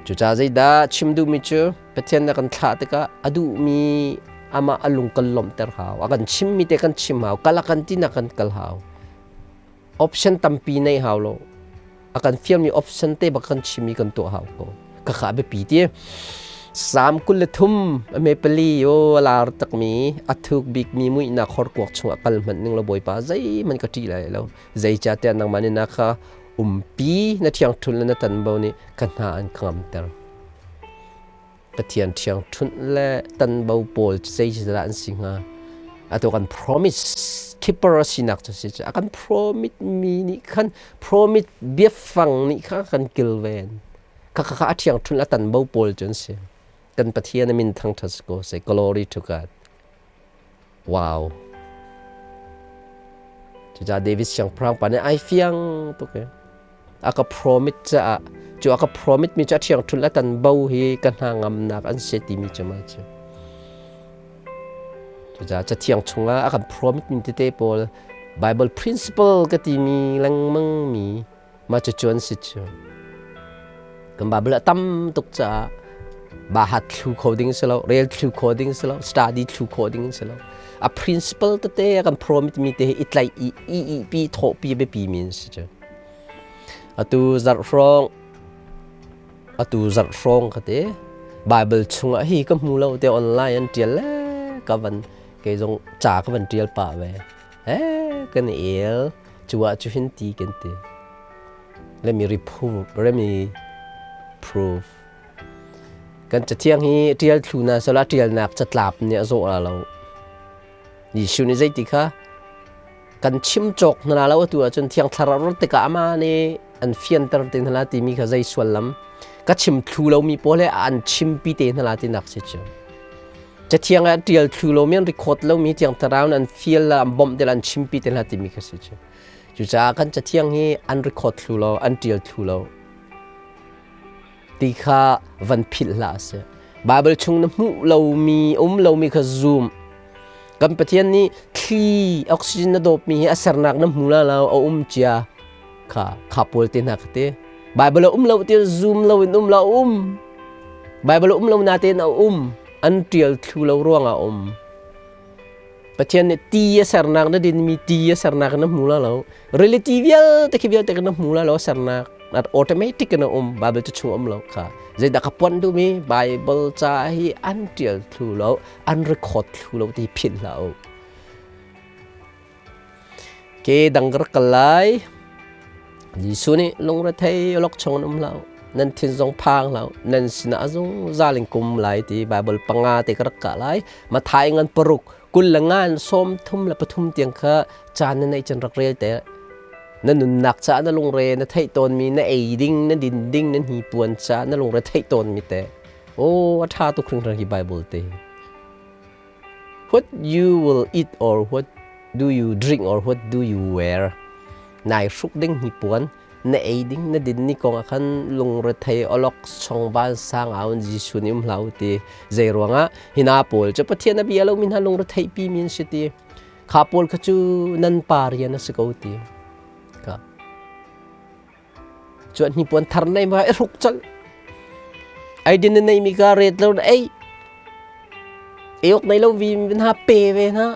Cucaah zeidah chim duhmi cu Pathian na kan thlah tikah a duhmi amah a lung kan lawmhter hau. A kan chimmi te kan chim hau. Kal a kan tinak kan kal hau. Option tampi nei hau lo. A kan fialmi option te bak kan chim i kan tuah hau ko. Ka kha biapi ti. Salm 23 a me pali o a lar takmi a thuk bikmi muihnak horkuak chungah kal hmanh ning lo Bawipa zeihmanh ka ṭih lai lo. Zeicahtiah nangmah nih na kha umpi na ṭhiangṭhunh le na tanbo nih ka hna an ka ngamter. Pathian ṭhiangṭhunh le tanbo pawl zei dah an si hnga? Atu kan promise keeper a sinak cu si a kan promise mi nih khan promise biafang nih kha kan kilven. Kha kha a ṭhiangṭhunh le a tanbo pawl cu an si. Kan Pathian a min thangṭhat si ko seh. Glory to God. Wow. Cucaah David siangpahrang pa nih ai fiang tuk i a ka promise caah cu a ka promise mi cu a ṭhiangṭhunh le tan bo hi ka hna ngamnak an si timi cu ma cu. Cucaah cathiang chungah a kan promise mi tete pawl Bible principle ka timi lengmang mi Mah cucu an si cu. Kan Bible a tam tuk caah bahat thlu kho ding si lo, rel thlu kho ding si lo, study thlu kho ding si lo. A principle tete a kan promise mi te hi i tlaih i i i pi thawh pi biapi mi an si cu. Atu zarh hrawng atu zarh hrawng ka te Bible chungah hi ka hmu lo te online an tial le ka van kei zong ca ka van tial pah ve. Eh kan el Cu ah cu hin ti kan ti. Let me reprove, let me prove. Kan cathiang hi ṭial thlu na sala ṭialnak catlap nih a zawh la lo. Jesuh nih zeiti kha? Kan chim cawk hna lo atu ahcun Thiang Thlarau rat tikah amah nih an fianter te hna la timi kha zei suallam ka chim thlu lomi pawl he an chimpi te hna la tinak si cu. Cathiang ah ṭial thlu lomi an record lomi Thiang Thlarau an fial la an bawmh te la an chimpi te hna timi kha si cu. Cucaah kan cathiang hi an record thlu lo an ṭial thlu lo ti kha van philh hlah seh. Baibal chung na hmuh lomi um lomi kha zum. Kan Pathian nih thli oxygen na dawpmi hi a sernak na hmu la lo a um cia kha kha pawl te hna kha te. Baibal a um lo ti zum lo in um lo um. Baibal a um lo natein a um. An ṭial thlu lo ruangah a um. Pathian nih ti a sernak na dinmi ti a sernak na hmu la lo. Reality vialte khi vialte na hmu la lo sernak automatic in a um Bible cu chung um lo kha. Zeidah ka puan duhmi Bible ca hi an ṭial thlu lo, an record thlu lo ti philh hlah u. Ke dang ka rak kal lai. Jesuh nih lungrethei awlokchong in um hlah u. Nan thin zong phang hlah u. Nan sinah a zungzal in kum lai ti Baibal panga te ka rak kah lai. Mathai ngan paruk 23 in 33 tiang kha caan na neih cun rak rel te. Na nunnak caah na lungre na theih tawnmi na ei ding, na din ding, na hnipuan caah na lungre theih tawnmi te. Oh, a ṭha tuk hringhran hi Bible te. What you will eat or what do you drink or what do you wear? Nai hruk ding hnipuan, na ei ding, na din ni kong ah khan lungrethei awlok chongvan sang aun Jesuh nih um hlah u ti. Zei ruangah hina pawl cu Pathian a bia lomi hna lungretheih pi mi an si ti. Kha pawl kha cu nan pa rian a si ko ti. Ka. Cuan hnipuan thar nei ma i hruk colh. Ei din na nei mi ka ret lo na ei. Ei awk nei lo vi hna pe ve hna.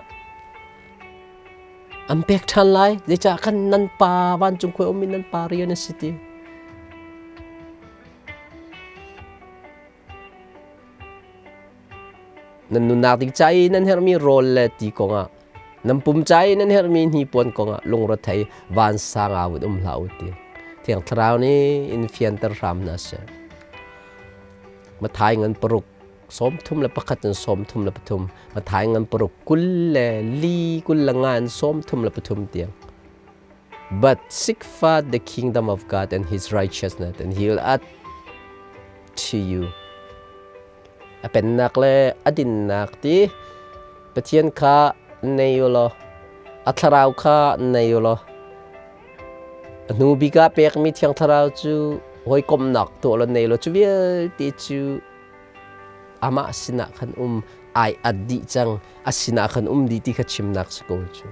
An pek ṭhan lai. Zeicah kan nan pa vancung khua um in nan pa rian a si ti. Nan nunnak ding ca i nan herhmi rawl le ti kongah, nan pum ca i nan herhmi hnipuan kongah lungrethei vansang au in um hlah u ti. Thiang Thlarau nih in fianter hram hna seh. Matthai ngan paruk 31 in 33, Matthai ngan paruk 24 25 in 33 tiang. But seek first the kingdom of God and his righteousness, and he will add to you. A pennak le a dinnak ti Pathian kha nei u law a thlarau kha nei u law a hnu bik ah pekmi Thiang Thlarau cu hawikomhnak tuah law nei law cu vialte cu amah sinah khan um ai at dih cang a sinah khan um dih ti kha chimnak si ko cu.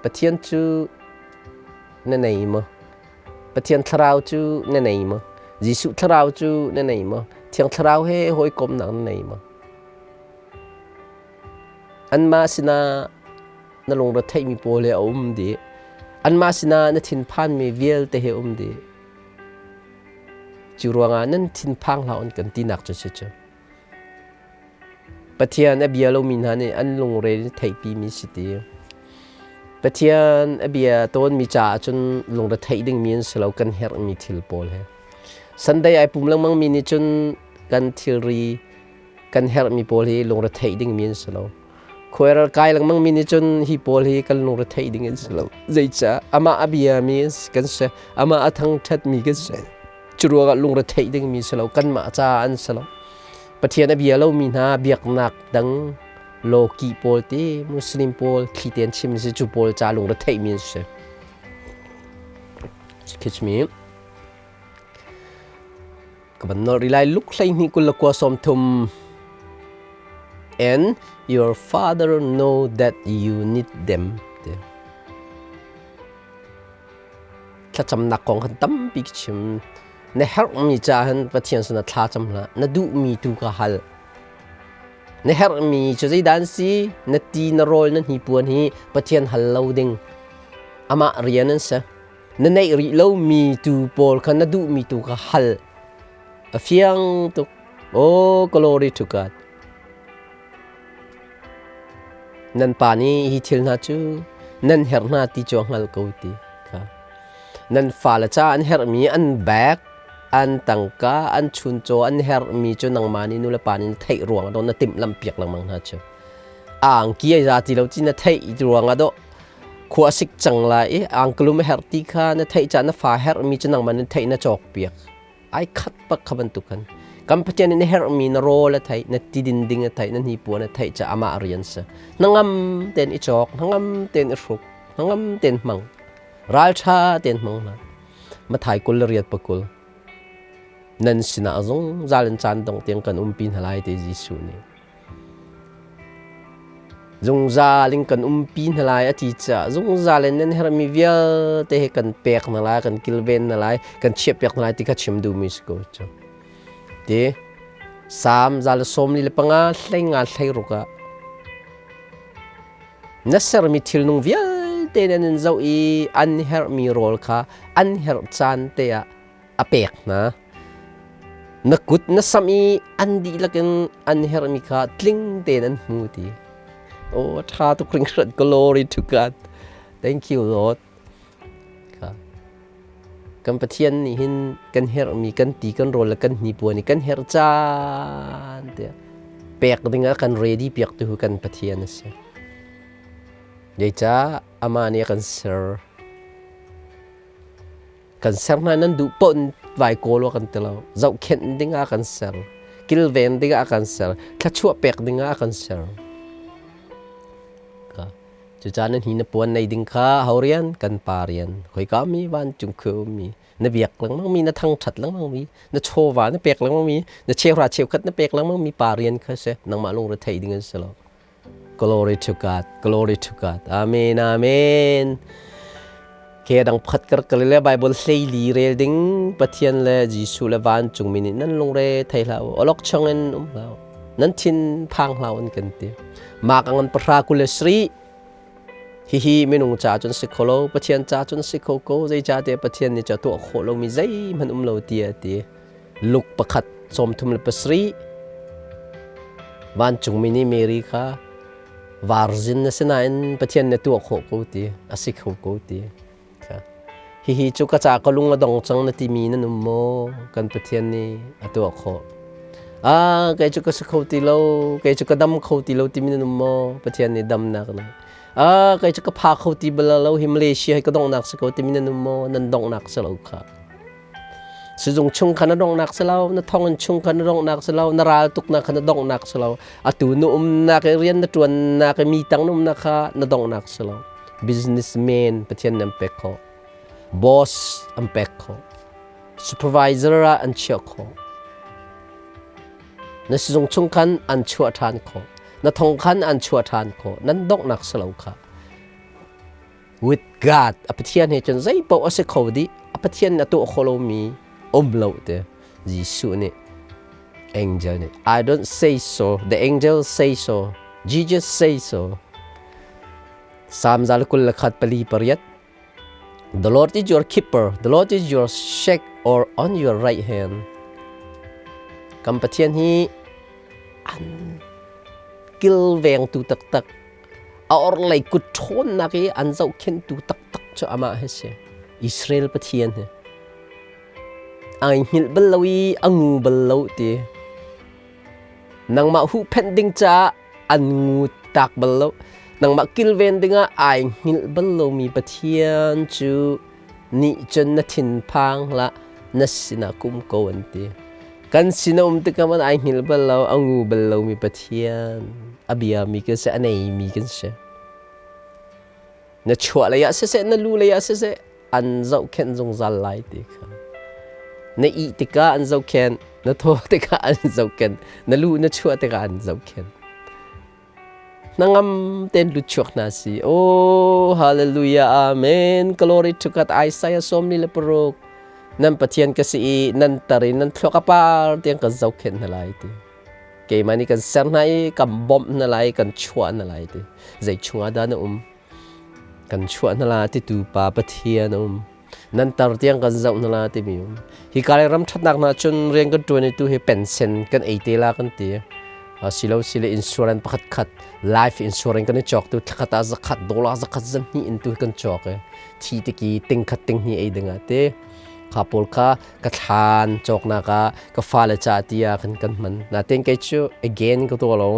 Pathian cu na nei maw? Pathian thlarau cu na nei maw? Jesuh thlarau cu na nei maw? Thiang thlarau he hawikomnak na nei maw? Anmah sinah na lungre theihmi pawl he a um dih. Anmah sinah na thinphanmi vialte he um dih. Cu ruangah nan thinphang hlah un kan tinak cu si cu. Pathian a bia lomi hna nih an lungre theihpimi si ti. Pathian a bia tawnmi caah cun lungre theih dingmi an si lo kan herhmi thil pawl he. Sunday ai pum lengmangmi nih cun kan thilri kan herhmi pawl hi lungre theih dingmi an si lo. Khuairal kai lengmangmi nih cun hi pawl hi kan lungre theih ding an si lo. Zeicah amah a biami kan si, amah a thangṭhatmi kan si. Cu ruangah lungre theih dingmi si lo, kanmah caah an si lo. Pathian a bia lomi hna biaknak dang lawki pawl te Muslim pawl thli tein chim si cu pawl ca lungre theihmi an si. Excuse me. Ka van nol ri lai luk 12 29 30 and your father know that you need them. Thlacamnak kong khan tampi ka chim. Na herhmi caah hin Pathian sinah thla cam hlah. Na duhmi tu kha hal. Na herhmi cu zeidah an si? Na ti, na rawl, na hnipuan hi Pathian hal lo ding. Amah rian an si. Na neih rih lomi tu pawl kha na duhmi tu kha hal. A fiang tuk. Oh, glory to God. Nan pa nih hi thil hna cu nan herh hna ti cu a hngal ko ti kha. Nan fale ca an herhmi an bag, an tangka, an chuncaw an herhmi cu nangmah nih nulepa nih na theih ruang ah na timhlamh piak lengmang hna cu. Angki ai za ti lo ti na theih ruangah dawh khua sik cang lai i angklum a herh ti kha na theih cah na fa herhmi cu nangmah na theih na cawk piak. Ai khat bak kha bantuk khan. Kan Pathian nih na herhmi na rawl a theih, na tidin ding a theih, na hnipuan a theih ca amah rian si. Hnangam tein i cawk, hnangam tein i hruk, hnangam tein hmang. Ralṭha tein hmang hna. Mathai 28 pakul. Nan sinah zungzal in caan dong tiang kan umpi hna lai ti Jesuh nih. Zungzal in kan umpi hna lai a ti caah zungzal in nan herhmi vialte hi kan pek hna lai, kan kilven hna lai, kan chiahpiak hna lai ti kha chim duhmi si ko cu. Ti Salm 145 hlei nga 16 ah na sermi thilnung vialte nan in zoh i an herhmi rawl kha an herh caan te ah a pek hna. Na kut na samh i an dihlak in an herhmi kha tling tein an hmu ti. Oh, ṭha tuk hringhran. Glory to God. Thank you, Lord. Kan Pathian nih hin kan herhmi kan ti kan rawl le kan hnipuan i kan herh caan tiah pek dingah kan ready piak tu kan Pathian a si. Zeicah amah nih a kan ser. Kan ser hna nan duh paoh in vai kawl kan ti lo. Zohkhenh ding ah kan ser. Kilven ding ah kan ser. Thluachuah pek ding ah kan ser. Cucaah nan hi na puan nei ding kha ho rian kan pa rian. Khoika mi vancung khua mi na biak lengmang mi na thangṭhat lengmang mi na chawva na pek lengmang mi na cheuhra cheukhat na pek lengmang mi pa rian kha si nangmah lungre thei ding an si lo. Glory to God, glory to God. Amen, amen. Ke dang pakhat kar kal le Bible hlei li rel ding Pathian le Jesuh le vancung mi nih nan lungre thei hlah u. Olok chong in um hlah u. Nan thin phang hlah un kan ti. Mak angan pahra kul le sri. Hihi minung ca cun si kho lo, Pathian ca cun si kho ko, zei ca te Pathian nih ca tuah khawh lomi zeihmanh um lo ti a ti. Luk pakhat 37 vancungmi nih Mary kha varzin na si nain Pathian na tuah khawh ko ti a si kho ko ti hihi cu ka ca ka lung a dong cang na timi nan um maw kan Pathian nih a tuah khawh ah kei cu ka si kho ti lo kei cu ka dam kho ti lo timi nan um maw Pathian nih damnak na ah kei cu ka pha kho ti bal lo hi Malaysia hi ka donghnak si ko timi nan um maw nan donghnak si lo kha Sizung chung kha na donghnak si lo, na thonginn chung kha na donghnak si lo, na ral tuknak kha na donghnak si lo, atu na umnak i rian na ṭuannak i mi tang na umnak kha na donghnak si lo. Businessman Pathian nan pek khawh. Boss an pek khawh. Supervisor ah an chiah khawh. Na sizung chung khan an chuah ṭhan khawh. Na thong khan an chuah ṭhan khawh. Nan donghnak si lo kha. With God, a Pathian he cun zei paoh a si kho dih. A Pathian a tuah kho lomi um lo te. Jesuh nih angel nih I don't say so, the angel say so, Jesus say so. Psalm 121 pali pariat. The Lord is your keeper, the Lord is your shade or on your right hand. Kan Pathian hi an kilvengtu taktak A orhlei kut ṭhawnnak i an zohkhenhtu taktak cu amah hi si. Israel Pathian hi. Ai hngilh bal lo i a ngu bal lo ti. Nangmah huhphenh ding caah an ngu tak bal lo. Nangmah kilven dingah ai hngilh bal lomi Pathian cu nih cun na thinphang hlah na sinah ka um ko an ti. Kan sin a um tikah man ai hngilh bal lo, a ngu bal lomi Pathian, a biami kan si, a neimi kan si. Na chuah lei ah siseh, na lu lei ah siseh, an zohkhenh zungzal lai ti kha. Na ih tikah an zohkhenh, na thaw tikah an zohkhenh, na lu na chuah tikah an zohkhenh. Hnangam tein lut chuak hna si. Oh, hallelujah, amen. Glory to God. Isaiah 46. Nan Pathian ka si i nan tar i nan thluak a par tiang kan zohkhenh hna lai ti. Keimah nih kan ser hna i kan bawmh hna lai, kan chuah hna lai ti. Zei chungah dah na um? Kan chuah hna la ti tu pa Pathian um. Nan tar tiang kan zoh hna la timi um. Hi ka ram ṭhatnak hna cun rian kan ṭuan i tu hi pension kan ei te la kan ti. Silo sile insurance pakhat khat life insurance kan i cawk tu thlakhat ah zakhat dollar zakhat zan hnih in tu kan cawk i thi tiki ting khat ting hnih ei ding ah te. Kha pawl kha ka thlan cawknak ah ka fale ca tiah kan kan hman. Natin kei cu again ka tuah lo.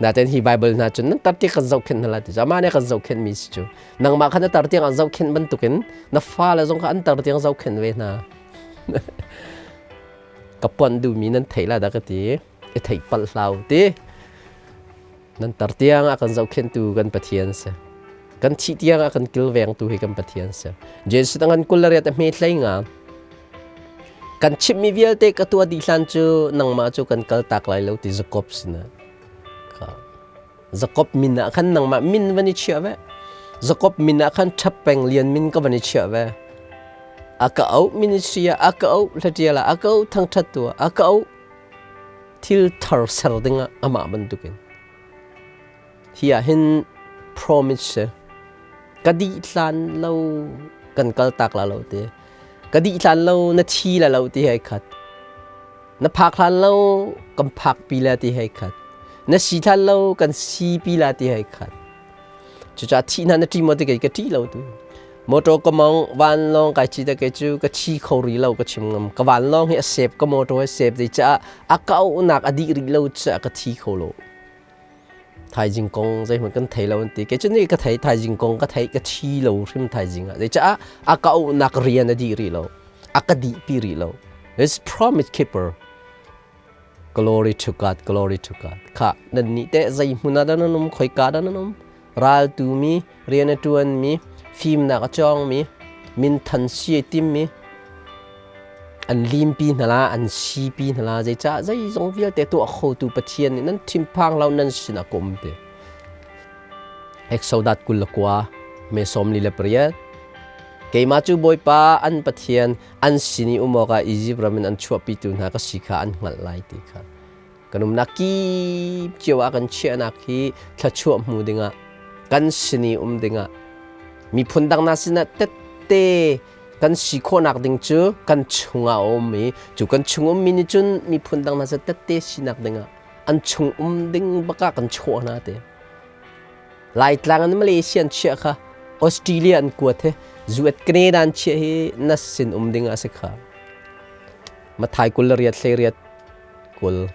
Natin hi Bible hna cun nan tar tiang kan zohkhenh hna lai ti. Amah nih kan zohkhenh mi si cu. Nangmah kha na tar tiang an zohkhenh bantukin na fale zong kha an tar tiang zohkhenh ve hna. Ka puan duhmi nan theih la dah ka ti. I theih palh hlau ti. Nan tar tiang a kan zohkhenhtu kan Pathian si. Kan thih tiang a kan kilvengtu hi kan Pathian si. Jesuh tangan 28 a hme hlei nga. Kan chimhmi vialte ka tuah dih hlan cu nangmah cu kan kal tak lai lo ti Jakob sinah. Kha. Jakob min ah khan nangmah min van i chiah ve. Jakob min ah khan ṭhap peng lian min ka van i chiah ve. A ka auh ministry ah a ka auh hlatial ah a ka auh thangṭhat tu ah a ka auh thil thar ser dingah amah bantukin. Hi ah hin promise si. Ka dih hlan lo kan kal tak la lo ti. Ka dih hlan lo na thi la lo ti hei khat. Na phak hlan lo kan phak pi la ti hei khat. Na si hlan lo kan si pi la ti hei khat. Cucaah thih hna na ṭi maw ti kei ka ṭih lo tu. Motor ka mong vanlawng kai ci te kei cu ka thi kho rih lo ka chim ngam. Ka vanlawng hi a sep ka motor hi a sep zei caah a kauhnak a dih rih lo caah ka thi kho lo. Thaizing kong zeihmanh kan thei lo an ti. Kei cu nih ka thei thaizing kong ka thei ka thi lo hrim thaizing ah. Zei caah a kauhnak rian a dih rih lo. A ka dih pi rih lo. It's promise keeper. Glory to God, glory to God. Kha nan nih teh zei hmun ah dah nan um, khoika dah nan um? Raltu mi, rian a ṭuan mi, fimnak a cawng mi, minthan si a tim mi, an limpi hna la, an sipi hna la, zeicah zeizong vialte tuah khotu Pathian nih nan thinphang lo nan sinah ka um ti. Exodus 29, me 48. Keimah cu Bawipa an Pathian an sin i um awkah Izipt ram in an chuahpitu hna ka si kha an hngalh lai ti kha. Kan umnak kip cio ah kan chiahnak hi thluachuah hmu dingah kan sin i um dingah miphun dang hna sinah tette kan si khawhnak ding cu kan chungah a um i cu kan chung ummi nih cun miphun dang hna sin tette sinak dingah an chung um ding bakah kan chuah hna te. Laitlang in Malaysia an chiah kha Australia an kuat he US Canada an chiah hi na sin um ding a si kha. Mathai 28 hleiriat 20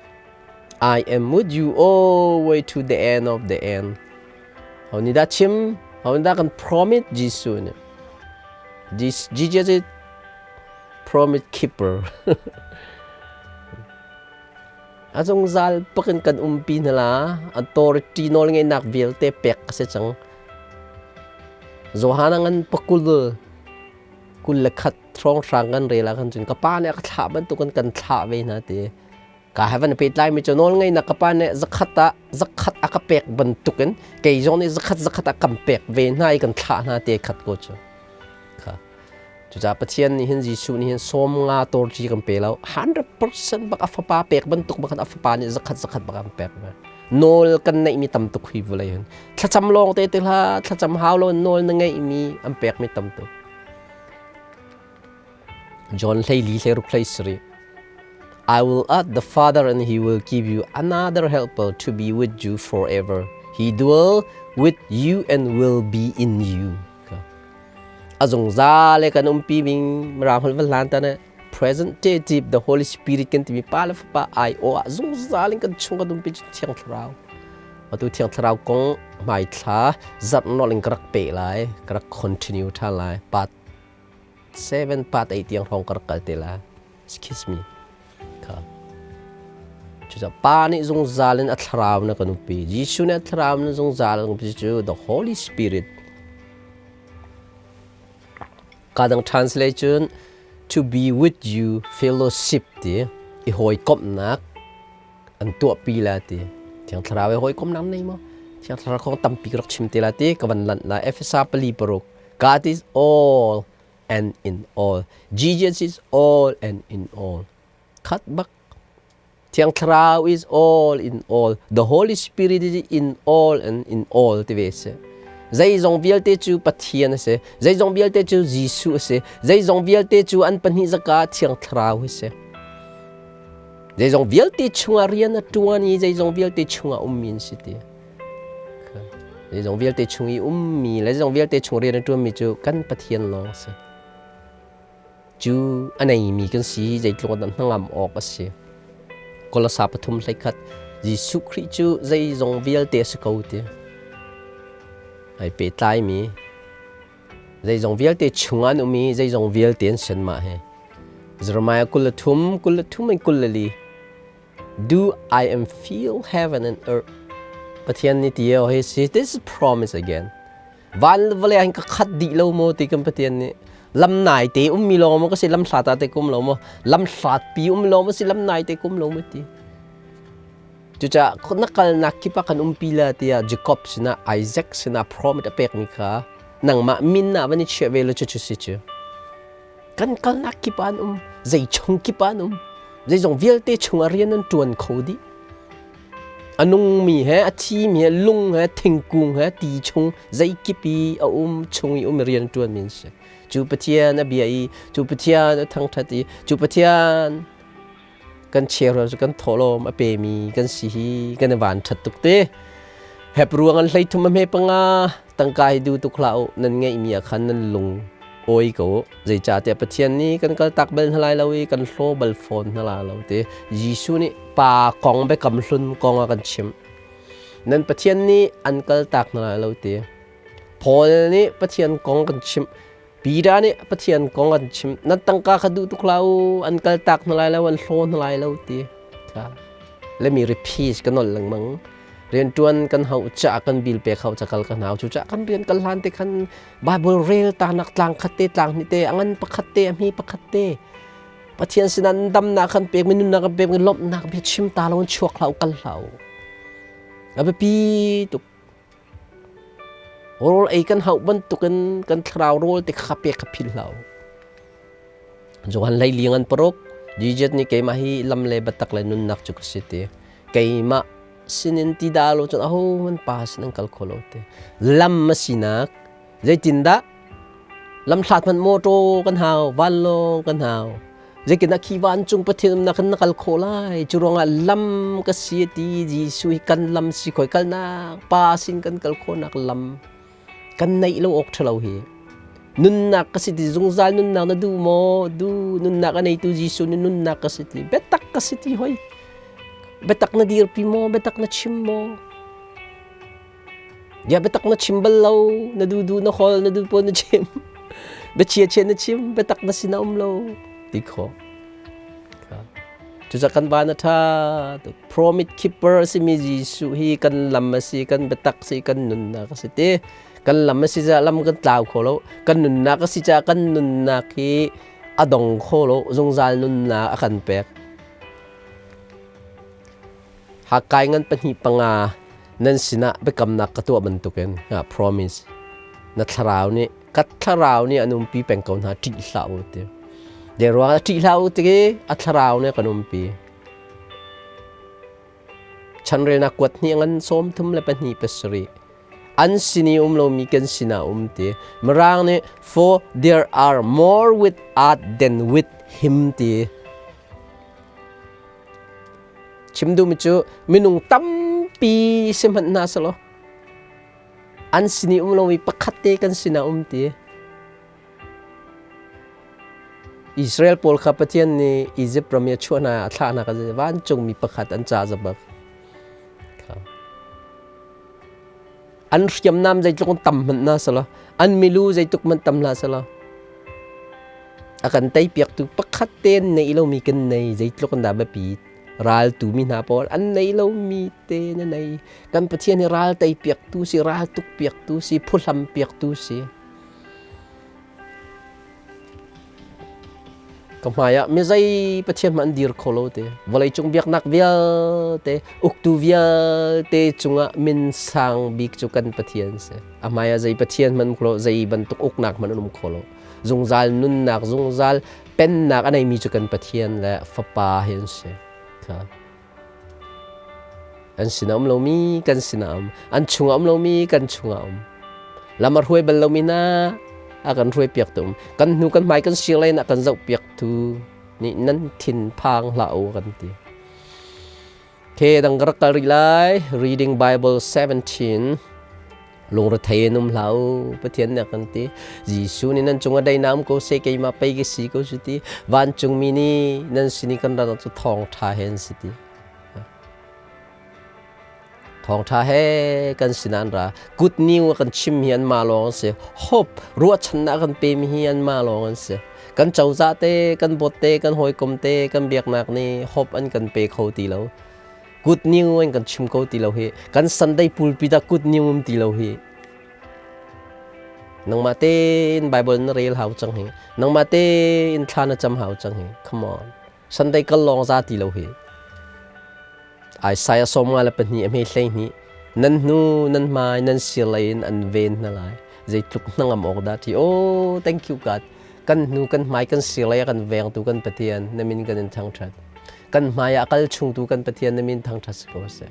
I am with you all way to the end of the end. Ho ni dah chim? Ho ni dah kan promise Jesuh nih? Jesus is promise keeper. A zungzal bakin kan umpi hna la. Authority nawlngeihnak vialte pek a si cang. Johan ngan pakul 21 hrawnghrang kan rel ah khan cun ka pa nih a ka thlah bantukin kan thlah ve hna ti. Ka heaven pehtlai mi cu nawlngeihnak ka pa nih zakhat ah zakhat a ka pek bantukin kei zong nih zakhat zakhat a kan pek ve hna i kan thlah hna ti khat ko cu. Kha. Cucaah Pathian nih hin Jesuh nih hin 50 torci kan pe lo 100% bak a fapa pek bantuk bak a fapa nih zakhat zakhat bak an pek ve. Nawl kan neihmi tam tuk hi vawlei hin. Thlacam lawng te te hlah thlacam hau lo nawl na ngeihmi an pekmi tam tuk. John 14 hlei ruk hlei sarih. I will ask the Father and he will give you another helper to be with you forever. He dwell with you and will be in you. A zungzal le kan umpi bing Mirang holh van hlan ta ne present deep the Holy Spirit kan timi Pa le Fapa ai aw ah zungzal in kan chung kan umpi cu Thiang Thlarau. Atu Thiang Thlarau kong hmai thla zarh nolh in ka rak pe lai, ka rak continue ṭhan lai. Part 7 part 8 tiang hrawng ka rak kal te lai. Excuse me. Kha. Cucaah Pa nih zungzal in a thlarau na kan umpi. Jesuh nih a thlarau na zungzal in umpi cu the Holy Spirit. Kadang translation to be with you fellowship ti i hawikomhnak an tuahpi la ti. Thiang Thlarau i hawikomhnak nei maw? Thiang Thlarau kong tampi ka rak chim te la ti ka van lanh la. Efesa pali paruk. God is all and in all. Jesus is all and in all. Khat bak. Thiang Thlarau is all in all. The Holy Spirit is in all and in all ti ve si. Zeizong vialte cu Pathian a si. Zeizong vialte cu Jesuh a si. Zeizong vialte cu an pahnih zaka Thiang Thlarau a si. Zeizong vialte chungah rian a ṭuan i zeizong vialte chungah ummi an si ti. Zeizong vialte chung i ummi le zeizong vialte chung rian a ṭuanmi cu kan Pathian lawng a si. Cu a neimi kan si zeitluk in dah hnangam awk a si. Kolosa 3:11 Jesuh Khrih cu zeizong vialte a si ko ti. Ai pehtlaimi zeizong vialte chungah an um i zeizong vialte an si anmah he. Jeremiah 23, 23 in 24 Do I am feel heaven and earth? Pathian nih ti hi si this is promise again. Van le vawlei ah ka khat dih lo maw ti kan Pathian nih lam nai te ummi lawng maw ka si lam hlat ah te kum lo maw lam hlat pi um lo maw si lam nai te kum lo maw ti. Cucaah na kalnak kip ah kan umpi la tiah Jacob sinah Isaac sinah promise a pekmi kha nangmah min ah van i chiah ve lo cu cu si cu. Kan kalnak kip ah an um zei chung kip ah an um zeizong vialte chungah rian an ṭuan kho dih. A nungmi he a thimi he lung he thingkung he ti chung zeikip i a um chung i um i rian ṭuanmi an si. Cu Pathian a bia i cu Pathian a thangṭhat i cu Pathian kan chiahrual cu kan thawhlawm a pemi kan si hi kan i van ṭhat tuk te. Hep ruang an 13 a hme panga tangka hi duh tuk hlah u nan ngeihmi ah khan nan lung awi ko u. Zeicahtiah Pathian nih kan kaltak bal hna lai lo i kan hlaw bal fawn hna lai lo ti Jesuh nih pa kong biakam hlun kong a kan chimh. Nan Pathian nih an kaltak hna lai lo ti. Paul nih Pathian kong kan chimh. Peter nih Pathian kong an chim. Nan tangka kha duh tuk hlah u, an kaltak hna lai lo, an hlaw hna lai lo ti. Let me repeat ka nolh lengmang. Rianṭuan kan hauh ca kan bil pek hau cakal kan hau. Cucaah kan rian kal hlan te khan Bible rel ta nak tlang khat te tlang hnih te a ngan pakhat te a hmi pakhat te Pathian sinah damnak kan pek mi nunnak kan pek mi lawmhnak bia chim ta lo in chuak hlah u kal hlah u. A biapi tuk. Rawl ei kan hauh bantukin kan thlarau rawl te kha pek kha philh hlah u. Johan 14 an paruk Jesus nih keimah hi lam le biatak le nunnak cu ka si ti. Keimah sinin ti dah lo cun ahohmanh pa sin an kal kho lo ti. Lam a sinak zeitindah lam hlat hmanh motor kan hau, vanlawng kan hau. Zeitindah khi vancung Pathian umnak kan na kal khawh lai? Cu ruangah lam ka si ti Jesuh hi kan lam si khoi kalnak pa sin kan kal khawhnak lam kan neih lo awk ṭhalo hi. Nunnak ka si ti zungzal nunnak na duh maw? Du nunnak a neitu Jesuh nih nunnak ka si ti biatak ka si ti hoi. Biatak na dirpi maw? Biatak na chim maw? Ya biatak na chim bal lo, na duh duh na hol, na duh pawl na chim. Biachia chia na chim, biatak na sin a um lo ti khawh. Cucaah kan van a ṭha tuk. Promise keeper a simi Jesuh hi kan lam a si, kan biatak si, kan nunnak a si ti. Kan lam a si caah lam kan tlau kho lo. Kan nunnak a si caah kan nunnak hi a dong kho lo, zungzal nunnak a kan pek. Hakai ngan pahnih panga nan sinah biakamnak ka tuah bantukin nga promise na thlarau nih ka thlarau nih an umpi peng ko hna ṭih hlah u ti. De ruangah ṭih hlah u ti a thlarau nih kan umpi. Chanrelnak kuat hnih ngan 32 pasarih an sin i um lomi kan sinah um ti. Mirang nih for there are more with us than with him ti. Chim duhmi cu minung tampi si hmanh hna selaw an sin i um lomi pakhat te kan sinah um ti. Israel pawl kha Pathian nih Egypt ram i a chuah hna a thlah hna kha vancungmi pakhat an ca zabak. An hriamnam zeitluk tam hmanh hna selaw an milu zeitluk hmanh tam hna selaw a kan teipiaktu pakhat te an neih lomi kan nei zeitluk in dah biapi raltu mi hna pawl an nei lomi te na nei kan Pathian hi ral teipiaktu si ral tukpiaktu si phuhlam piaktu si Ka hmaiah mizei Pathian hmanh an dir kho lo te. Vawleicung biaknak vialte, uktu vialte cungah min sang bik cu kan Pathian si. A hmaiah zei Pathian hmanh um kho lo, zei bantuk uknak hmanh an um kho lo. Zungzal nunnak, zungzal pennak a neimi cu kan Pathian le Fapa hi an si. Kha. An sinah um lomi kan sinah um. An chungah um lomi kan chungah um. Lam a hruai bal lomi hna a kan hruai piak tu um. Kan hnu kan hmai kan sir len a kan zoh piak tu nih nan thin phang hlah u kan ti. Okay, dang ka rak kal rih lai. Reading Bible 17. Lungrethei in um hlah u, Pathian nih a kan ti. Jesuh nih nan cungah daihnak um ko seh, keimah pei ka si ko cu ti. Vancungmi nih nan sin i kan rat cu thawngṭha he an si ti. Thawngṭha he kan sinah an ra. Good news a kan chim hi anmah lawng an si. Hope, ruahchannak a kan pemi hi anmah lawng an si. Kan cozah te, kan bawt te, kan hawikom te, kan biaknak nih hope an kan pe kho ti lo. Good news an kan chim ko ti lo hi. Kan Sunday pulpit ah good news um ti lo hi. Nangmah tein Bible na rel hau cang hi. Nangmah tein thla na cam hau cang hi. Come on. Sunday kal lawng za ti lo hi. Isaiah 52 a hme 12 nan hnu nan hmai nan sir lei in an ven hna lai. Zeitluk hnangam awk dah ti. Oh, thank you God. Kan hnu kan hmai kan sir lei a kan vengtu kan Pathian na min kan in thangṭhat. Kan hmai ah kal chungtu kan Pathian na min thangṭhat si ko seh.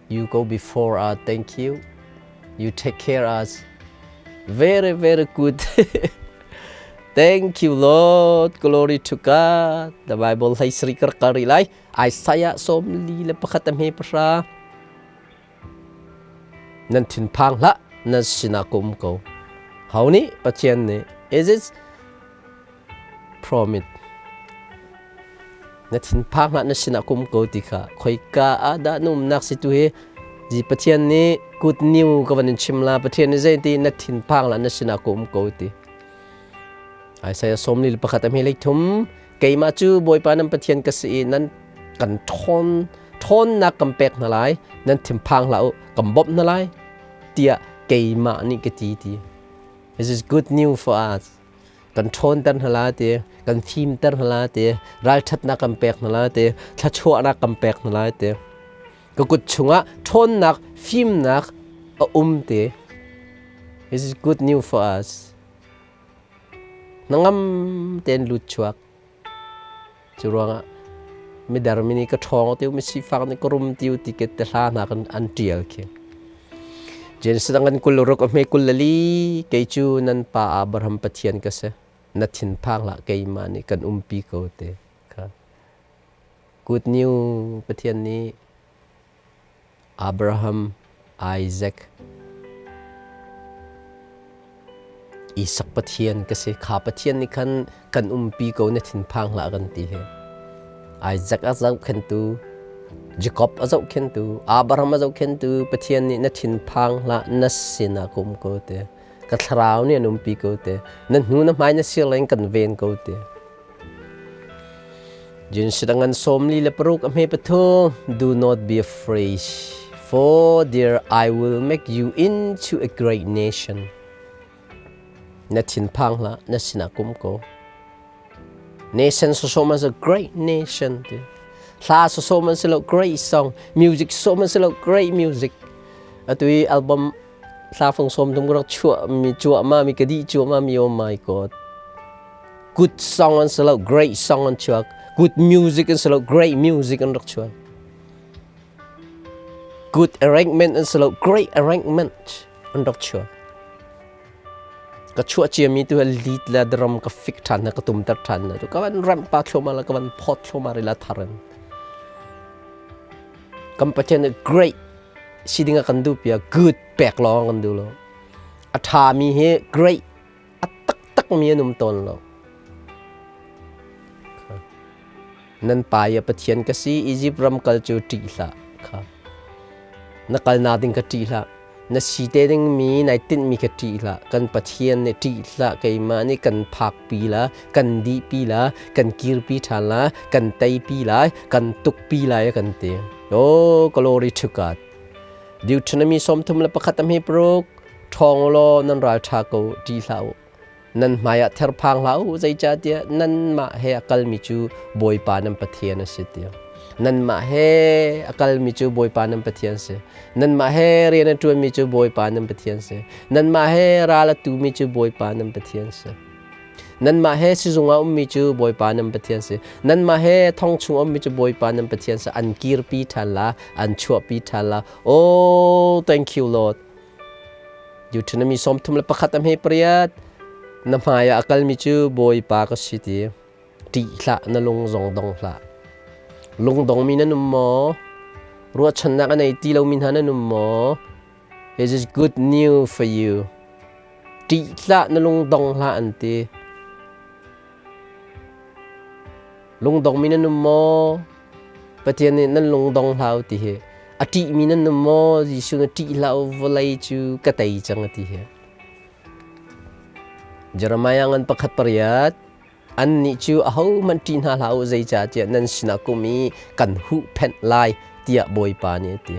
You go before us, thank you. You take care us. Very, very good. thank you, Lord. Glory to God. The Bible hlei sri kar kari lai. Isaiah 41 a hme pahra. Nan thinphang hlah, nan sinah ka um ko. Ho nih Pathian nih is it promise na thinphang hlah na sinah ka um ko ti kha khoika ah dah na umnak si tu hi zi Pathian nih good new ka van in chim la Pathian nih zei ti na thinphang hlah na sinah ka um ko ti Isaiah 41 a hme lei thum keimah cu Bawipa nan Pathian ka si i nan kan ṭhawn ṭhawnnak kan pek hna lai nan thinphang hlah u kan bawmh hna lai tiah keimah nih ka ti ti this is good news for us kan ṭhawnter hna la ti kan fimter hna la ti ralṭhatnak kan pek hna la ti thluachuahnak kan pek hna lai ti ka kut chungah ṭhawnnak fimnak a um ti this is good news for us Hnangam tein lut chuak. Cu ruangah midar mi nih ka ṭhawng tiu, mi sifak nih ka rum tiu ti ke te hla hna kan an ṭial khi. Genesis dang kan 26 a hme 24 kei cu nan pa Abraham Pathian ka si. Na thinphang hlah keimah nih kan umpi ko te kha. Good news Pathian nih Abraham, Isaac, Isak Pathian ka si. Kha Pathian nih khan kan umpi ko na thinphang hlah kan ti hi. Isaac a zohkhentu, Jacob a zohkhentu, Abraham a zohkhentu Pathian nih na thinphang hlah na sinah ka um ko te. Ka thlarau nih an umpi ko te. Na hnu na hmai na sir leng kan ven ko te. Jinsidangan 46 a hme pathum Do not be afraid, for there I will make you into a great nation. Na thinphang hlah, na sinah kum ko. Nation so man a great nation. Hla so man silo great song, music so man silo great music. Atu i album hla fung som tum rak chuah mi chuah ma mi ka di chuah ma mi oh my god good song an silo great song an chuak good music an silo great music an rak chuak good arrangement an silo great arrangement an rak chuak ka chuah cia mi tu lead la drum ka fik than na ka tum ter than na tu ka van ram pa thloma la ka van phot thloma ri la tharan kam pathian great si ding a kan duh piak good pek lawng kan duh lo a ṭhami hi great a taktak mi an um tawn lo nan pa i a pathian ka si Egypt ram kal cu ṭih hlah kha na kalnak ding ka ṭih hlah na si te ding mi nai tinh mi ka ṭih hlah kan pathian nih ṭih hlah keimah nih kan phakpi la kan dihpi la kan kirpi ṭhan la kan teipi lai kan tukpi lai a kan ti Oh, glory to God. Deuteronomy 31 a hme paruk ṭhawng law nan ral ṭha ko ṭih hlah u. Nan hmai ah therphang hlah u zeicahtiah nanmah he a kalmi cu Bawipa nan Pathian a si tiah. Nanmah he a kalmi cu Bawipa nan Pathian si. Nanmah he rian a ṭuanmi cu Bawipa nan Pathian si. Nanmah he ral a tumi cu Bawipa nan Pathian si. Nanmah he sizung ah ummi cu Bawipa nan Pathian si. Nanmah he thong chung ummi cu Bawipa nan Pathian si. An kirpi ṭhan la, an chuahpi ṭhan la. Oh, thank you Lord. Deuteronomy 31 a hme pariat. Na hmai ah a kalmi cu Bawipa ka si ti. Ṭih hlah, na lung zong dong hlah. Lungdongmi nan um maw? Ruahchannak a nei ti lomi hna nan um maw? This is good news for you. Ṭih hlah na lungdong hlah an ti. Lungdongmi nan um maw? Pathian nih nan lungdong hlah u ti hi. A ṭihmi nan um maw? Jesuh na ṭih hlah u vawlei cu ka tei cang a ti hi. Jeremiah ngan pakhat pariat Annih cu ahohmanh ṭih hna hlah u, zeicahtiah nan sinah kum i kan huhphenh lai, tiah Bawipa nih a ti.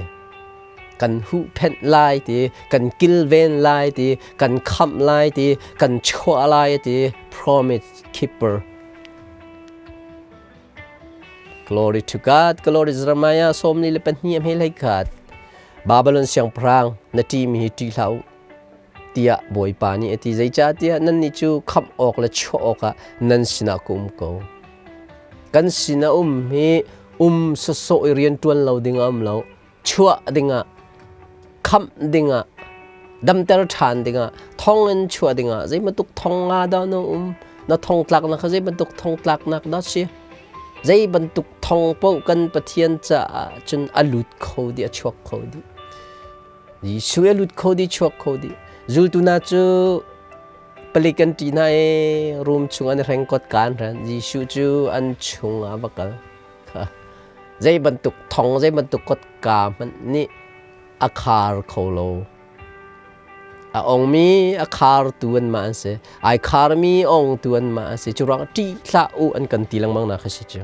Kan huhphenh lai ti, kan kilven lai ti, kan khamh lai ti, kan chuah lai ti, promise keeper. Glory to God, glory Jeremiah 42 a hme hlei khat. Babylon siangpahrang na ṭihmi hi ṭih hlah u. tiah Bawipa nih a ti. Zeicahtiah nannih cu khamh awk le chuah awkah nan sinah ka um ko. Kan sinah um hi um sawsawh i rianṭuan lo ding a um lo. Chuah dingah, khamh dingah, damter ṭhan dingah, thong in chuah dingah zei bantuk thong nga dah na um? Na thongtlaknak kha zei bantuk thongtlaknak dah si? Zei bantuk thong paoh kan Pathian caah cun a lut kho dih, a chuak kho dih. Jesuh a lut kho dih chuak kho dih. Zultu hna cu palik an ṭih hna i room chung an i hreng kot kaan hren. Jesuh cu an chung ah va kal. Zei bantuk thong, zei bantuk kotka hmanh nih a khar kho lo. A ongmi a khartu anmah an si. Ai kharmi ongtu anmah an si. Cu ruangah ṭih hlah u an kan ti lengmang nak a si cu.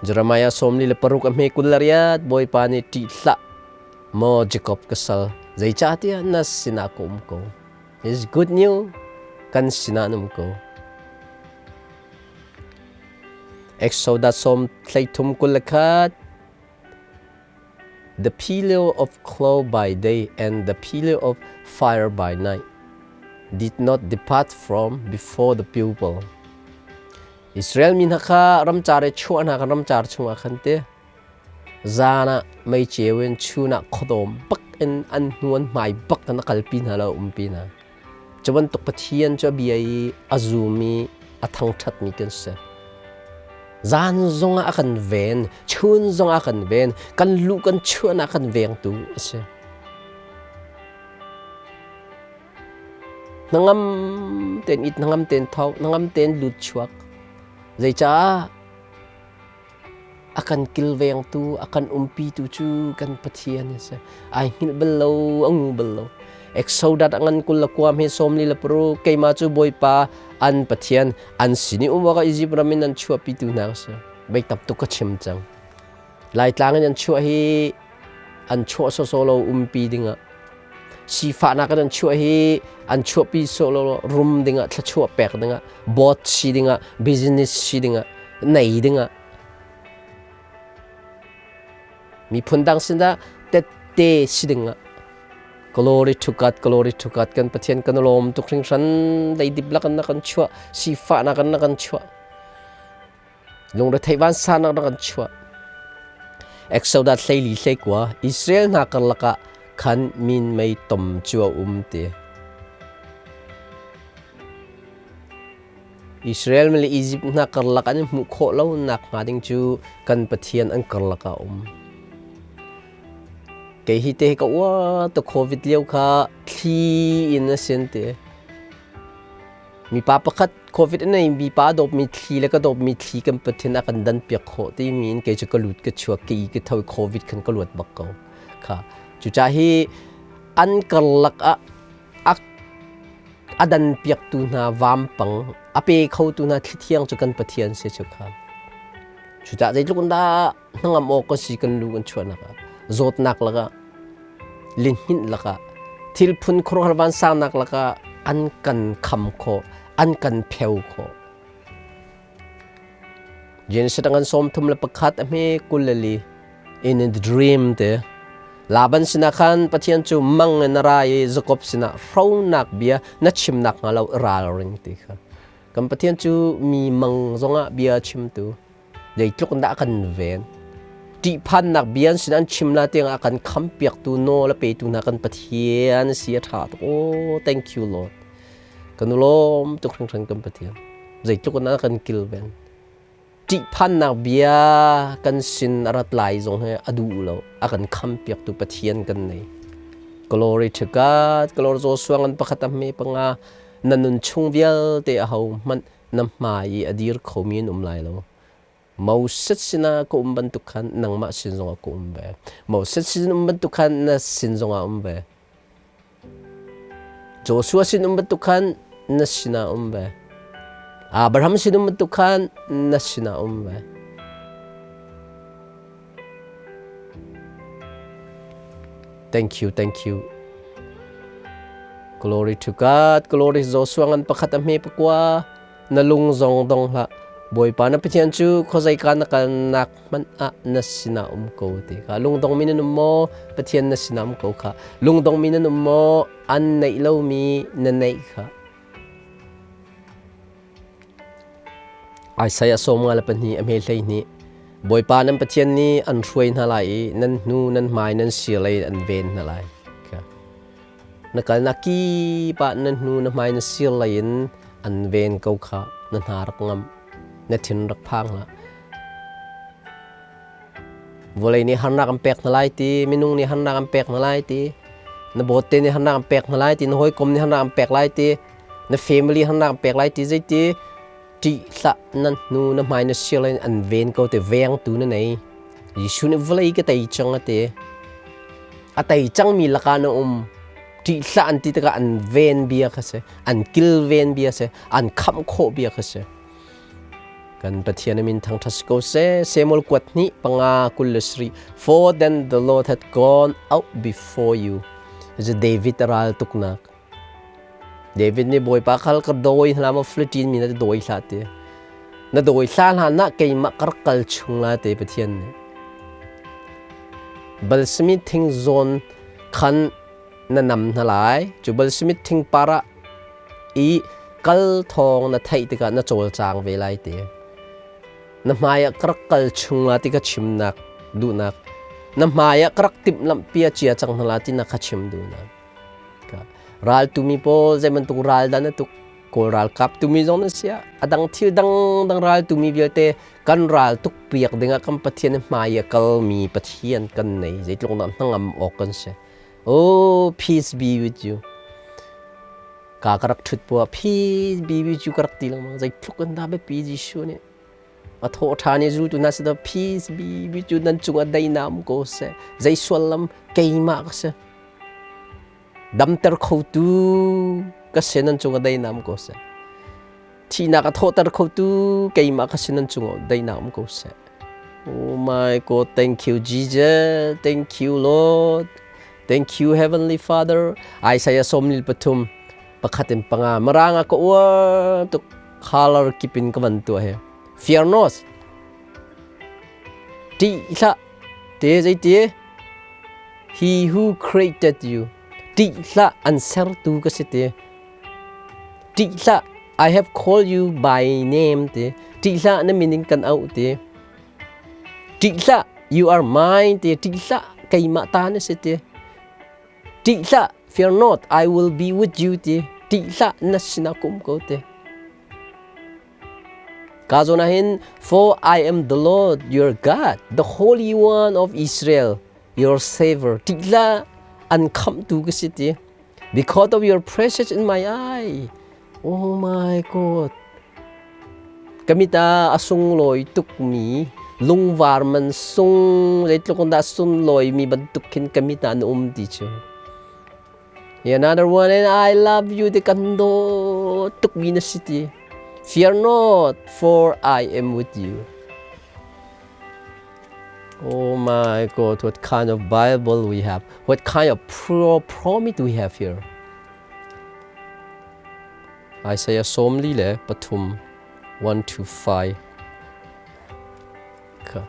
Jeremiah 46 a hme 28 Bawipa nih ṭih hlah Maw Jacob ka sal, zeicahtiah na sinah ka um ko. Is good news. Kan sinah na um ko. Exodus 33:21 The pillar of cloud by day and the pillar of fire by night did not depart from before the people. Israel mi hna kha ramcar i chuah hna khan ramcar chungah khan te Zan ah meiceu in chun ah khuadawm bak in an hnu an hmai bak in a kalpi hna lo a umpi hna. Cu bantuk Pathian cu a bia i a zum i a thangṭhatmi kan si. Zan zongah a kan ven, chun zongah a kan ven, kan luh kan chuahnak a kan vengtu a si. Hnangam tein it, hnangam tein tho, hnangam tein lut chuak. Zeicah A kan kilvengtu, a kan umpitu cu kan Pathian a si. Ai hngilh bal lo, a ngu bal lo. Exodus a ngan 20 le kuam he 46 keimah cu Bawipa an Pathian an sin i um awkah Izipt ram in an chuahpitu hna ka si. Bei tam tuk ka chim cang. Laitlang in an chuah hi an chuah sawsawh lo umpi dingah sifahnak in an chuah hi an chuahpi sawh lo rum dingah thluachuah pek dingah boss si dingah business si dingah nei dingah miphun dang sinah tette si dingah glory to God glory to God kan Pathian kan lawm tuk hringhran leidip lakan na kan chuah sifahnak an na kan chuah lungretheih vansannak na kan chuah Exodus 14 hlei kua Israel hna karlak ah khan minmei tom cu a um ti Israel le Egypt hna karlak an i hmuh khawh lo nak hnga ding cu kan Pathian an karlak ah um. Kei hi te ka ua ta COVID lio kha thli in a sin te. Mipa pakhat COVID in nei mipa dawpmi thli le ka dawpmi thli kan Pathian a kan dan piak khawh ti mi in kei cu ka lut ka chuak ke ka tho COVID khan ka luat bak ko. Kha cuca hi an karlak ah a dan piaktu hna vampang a pe khotu hna thlithiang cu kan Pathian si cu kha. Cucaah zeitluk in dah hnangam awk ka si kan lu kan chuahnak ah zawtnak lakah lihninh lakah thil phun khuaruahhar vansangnak lakah an kan kham khawh an kan pheu khawh. Genesis ngan 31 a hme 24 in the dream te Laban sinah khan Pathian cu mang in a ra i Jakob sinah hronak bia na chimnak hnga lo ralring ti kha kan Pathian cu mi mang zongah bia chimtu zeitluk in dah a kan ven ṭihphannak bia an sin an chim la tiangah a kan khampiaktu nawl a petu hna kan Pathian si a ṭha tuk oh thank you Lord kan lawm tuk hringhran kan Pathian zeitluk in a kan kilven ṭihphannak bia kan sin a rat lai zong hi a duh lo a kan khampiaktu Pathian kan nei. Glory to God. Glory Joshua ngan pakhat a hme panga na nun chung vialte a ho hmanh na hmai i a dir khomi an um lai lo. Moses sinah ka um bantuk khan nangmah sin zongah ka um ve. Moses sin um bantuk khan na sin zongah um ve. Joshua sin um bantuk khan na sinah um ve. Abraham sin um bantuk khan na sinah um ve. Thank you, thank you. Glory to God, glory Joshua ngan pakhat a hme pakua na lung zong dong hlah. Bawipa na Pathian cu khuazeika na kalnak hmanh ah na sinah um ko ti kha. Lungdong mi nan um maw? Pathian na sinah um ko kha. Lungdong mi nan um maw? An neih lomi na neih kha. Isaiah 52 a hme 12 Bawipa nan Pathian nih an hruai hna lai i nan hnu nan hmai nan sirlei an ven hna lai. Na kalnak kip ah nan hnu na hmai na sirlei in an ven ko kha na hna rak ngam na thin rak phang hlah. Vawlei nih harnak an pek hna lai ti, minung nih harnak an pek hna lai ti, na bawtte nih harnak an pek hna lai ti, na hawikom nih harnak an pek lai ti, na family harnak an pek lai ti zeiti ṭih hlah nan hnu na hmai na sir in an ven ko te vengtu na nei. Jesuh nih vawlei ka tei cang a ti. A tei cangmi lakah na um. Ṭih hlah an ti tikah an ven bia kha si, an kilven bia si, an khamh khawh bia kha si. Kan Pathian min thangṭhat si ko seh. Samuel kuat hnih panga 27. For then the Lord had gone out before you. Cu David ral tuknak. David nih Bawipa khal ka dawi hna maw Philistine mi na dawi hlah ti. Na dawi hla hlan ah keimah ka rak kal chung la te Pathian nih. Balsami thing zawn khan na nam hna lai. Cu balsamic thingpar ah i kal thawng na theih tikah na cawlcang ve lai ti. Na hmai ah ka rak kal chung la ti ka chimnak duhnak. Na hmai ah ka rak timhlamh pia cia cang hna la ti na kha chim duhnak. Ral tumi pawl zei bantuk ral dah na tuk Kawl ralkap tumi zong na si ah a dang thil dangdang ral tumi vialte kan ral tuk piak dingah kan Pathian hmai a kalmi Pathian kan nei zeitluk dah hnangam awk kan si. Oh, peace be with you. Ka ka rak ṭhut puah peace be with you ka rak ti lengmang. Zeitluk in dah biapi Jesuh nih a thawh ṭhan i zultu hna sin peace be with you nan cungah daihnak um ko seh. Zei suallam keimah ka si. Damter khotu ka si nan cungah daihnak um ko seh. Thihnak a thawhter khotu keimah ka si nan cungah daihnak um ko seh. Oh my God, thank you Jesus, thank you Lord, thank you Heavenly Father. Isaiah 43 pakhat in panga marang ah ka uar tuk color kip in ka van tuah he. Fear not. Ṭih hlah. Te zeiti? He who created you. Ṭih hlah an sertu ka si te. Ṭih hlah, I have called you by name ti. Ṭih hlah na min in kan auh ti. Ṭih hlah, you are mine ti. Ṭih hlah, keimah ta na si ti. Ṭih hlah, fear not, I will be with you ti. Ṭih hlah, na sinah ka um ko ti. Ka zawn ah hin, for I am the Lord your God, the Holy One of Israel, your Savior. Ṭih hlah, an khamhtu ka si ti. Because of your precious in my eye. Oh my God. Kamita a sunglawi tukmi lungvar man sung zeitluk in dah sunlawi mi bantuk khin kamita an um ti cu. Another one and I love you te kan do tukmi na si ti. Fear not for I am with you. Oh my God, what kind of Bible we have? What kind of pure promise we have here? Isaiah sawmli le pathum 1 to 5 kha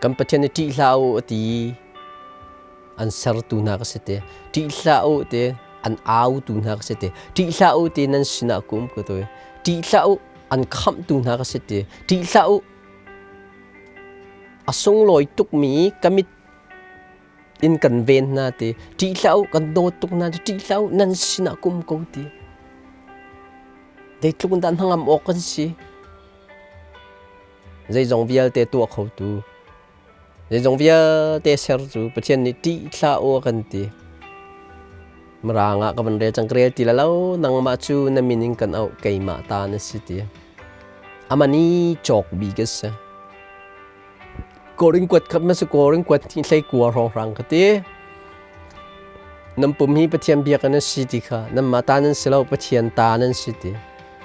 kan Pathian nih ṭih hlah u a ti an sertu hna ka si te ṭih hlah u te an autu hna ka si te ṭih hlah u te nan sinah ka um ko to ṭih hlah u an khamhtu hna ka si te ṭih hlah u A sunglawi tukmi ka mit in kan ven hna ti ṭih hlah u kan dawt tuk hna ti ṭih hlah u nan sinah ka um ko ti zeitluk in dah hnangam awk kan si zeizong vialte tuah khotu. Zeizong vialte ser cu Pathian nih ṭih hlah u a kan ti. Mirang ah ka van rel cang ka rel ti la lo nangmah cu na min in kan auh keimah ta na si ti. Amah ni cawk bik a si. Korin kuat khat ma si korin kuat hi hlei kua hrawnghrang ka ti. Nan pum hi Pathian biakinn a si ti kha nanmah ta nan si lo Pathian ta nan si ti.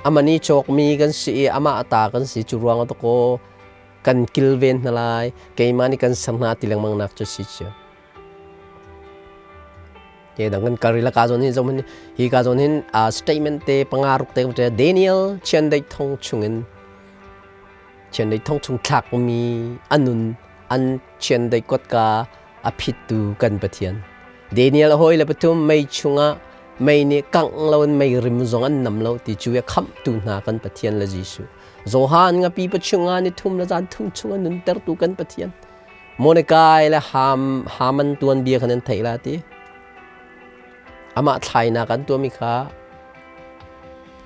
Amah nih cawkmi kan si i amah ta kan si cu ruang ah dakaw kan kilven hna lai keimah nih kan ser hna ti lengmang nak cu si cio. Ke dang kan kal rila ka zawn hin zom hi ka zawn hin statement te panga ruk te te Daniel chiandeih thong chungin chiandeih thong chung thlak mi anun an chiandeih kotka a phittu kan Pathian Daniel a hawi le pathum mei chungah mei nih kangh loin mei rim zong an nam lo ti cu a khamhtu hna kan Pathian le Jesuh Johan ngapi pa chungah ni thum le zan thum chung a nuntertu kan Pathian Mordecai le Ham Haman tuanbia kha nan theih la ti. Amah thlainak an tuahmi kha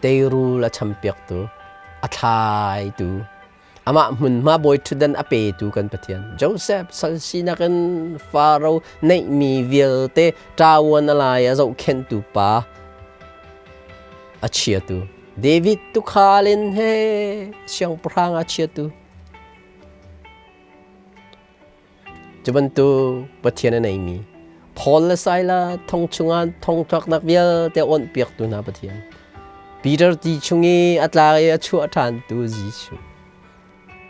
teirul a champiaktu, a thlaitu, amah hmunhma bawi ṭhutdan a petu kan Pathian. Joseph sal sinak in Faro neihmi vialte ṭavuan a lai a zohkhenhtu pa a chiatu. David tukhal in he siangpahrang a chiatu. Cu bantuk Pathian a neimi Paul le Silas thong chungah thongtlaknak vialte a awnhpiaktu hna Pathian. Peter ti chung i a tlak i a chuah ṭhantu Jesuh.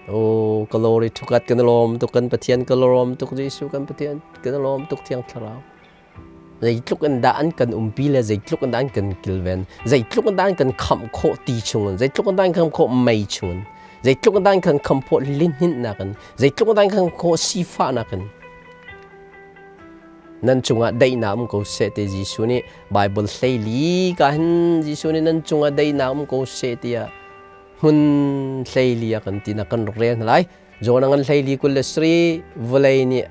Oh, glory to God, kan lawm tuk kan Pathian, ka lawm tuk Jesuh kan Pathian, kan lawm tuk Thiang Thlarau. Zeitluk in dah an kan umpi le zeitluk in dah an kan kilven, zeitluk in dah an kan khamh khawh ti chungin, zeitluk in dah an kan khawh mei chungin, zeitluk in dah an kan khamh khawh linhninhnak in, zeitluk in dah an kan khawh sifahnak in. Nan cungah daihnak um ko seh ti Jesuh nih Bible hleili ka hin Jesuh nih nan cungah daihnak um ko seh tiah hmun hleili a kan ti nak kan rak rel hna lai. John a ngan hleili 27 vawlei nih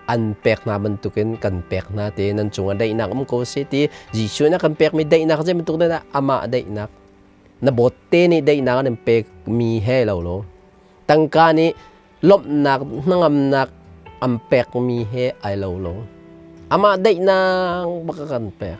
an pek hna bantukin kan pek hna te nan cungah daihnak um ko seh ti Jesuh nih a kan pekmi daihnak zei bantuk dah amah daihnak na bawt te nih daihnak an pekmi he lo lo tangka nih lawmhnak hnangamnak an pekmi he ai lo lo amah daihnak bak a kan pek.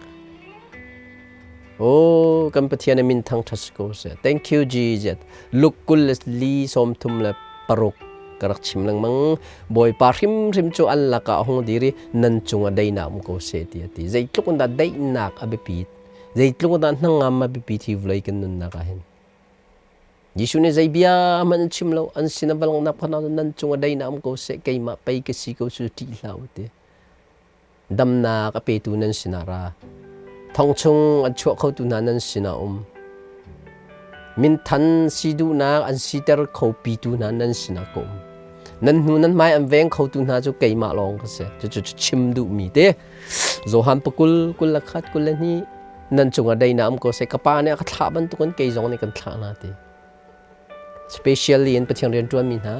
Oh, kan Pathian a min thangṭhat si ko seh. Thank you, Jesus. Luke 24:36 ka rak chim lengmang. Bawipa hrimhrim cu an lakah a hung dir i nan cungah daihnak um ko seh ti a ti. Zeitluk in dah daihnak a biapit, zeitluk in dah hnangam a biapit hi vawlei kan nunnak ah hin. Jesuh nih zei bia hmanh an chim lo, an sin a va langhnak phan ahcun nan cungah daihnak um ko seh, keimah pei ka si ko cu ṭih hlah u ti. Damnak a petu nan sinah ra. Thong chung an chuah khotu hna nan sinah um. Minthan si duhnak an siter kho pitu hna nan sinah ka um. Nan hnu nan hmai an veng khotu hna cu keimah lawng ka si. Cucu chim duhmi te. Johan pakul kul le khat kul le hnih nan cungah daihnak um ko seh. Ka pa nih a ka thlah bantukin kei zong nih kan thlah hna ti. Specially in Pathian rianṭuanmi hna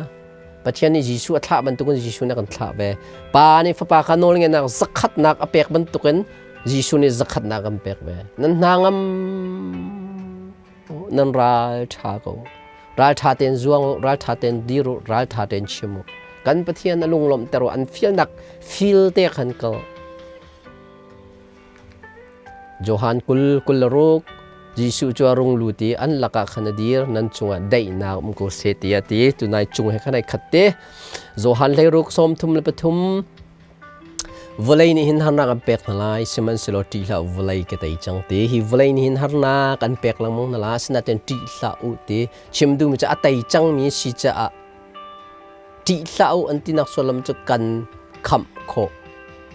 Pathian nih Jesuh a thlah bantukin Jesuh nih a kan thlah ve. Pa nih Fapa kha nawlngeihnak zakhatnak a pek bantukin Jesuh nih zakhatnak an pek ve. Nan hna ngam nan ral ṭha ko. Ral ṭha tein zuang u, ral ṭha tein dir u, ral ṭha tein chim u. Kan Pathian a lunglawmhter u, an fialnak fil te khan kal. Johan 20 26 Jesuh cu a rung lut i an lakah khan a dir, nan cungah daihnak um ko seh tiah a ti. Tunai cung he khan ai khat te. Johan 16 33 Vawlei nih hin harnak an pek hna lai, sihmanhsehlaw ṭih hlah u, vawlei ka tei cang ti. Hi vawlei nih hin harnak an pek lengmang hna lai, asinain ṭih hlah u ti. Chim duhmi cu a tei cangmi si caah ṭih hlah u an tinak sullam cu kan khamh khawh,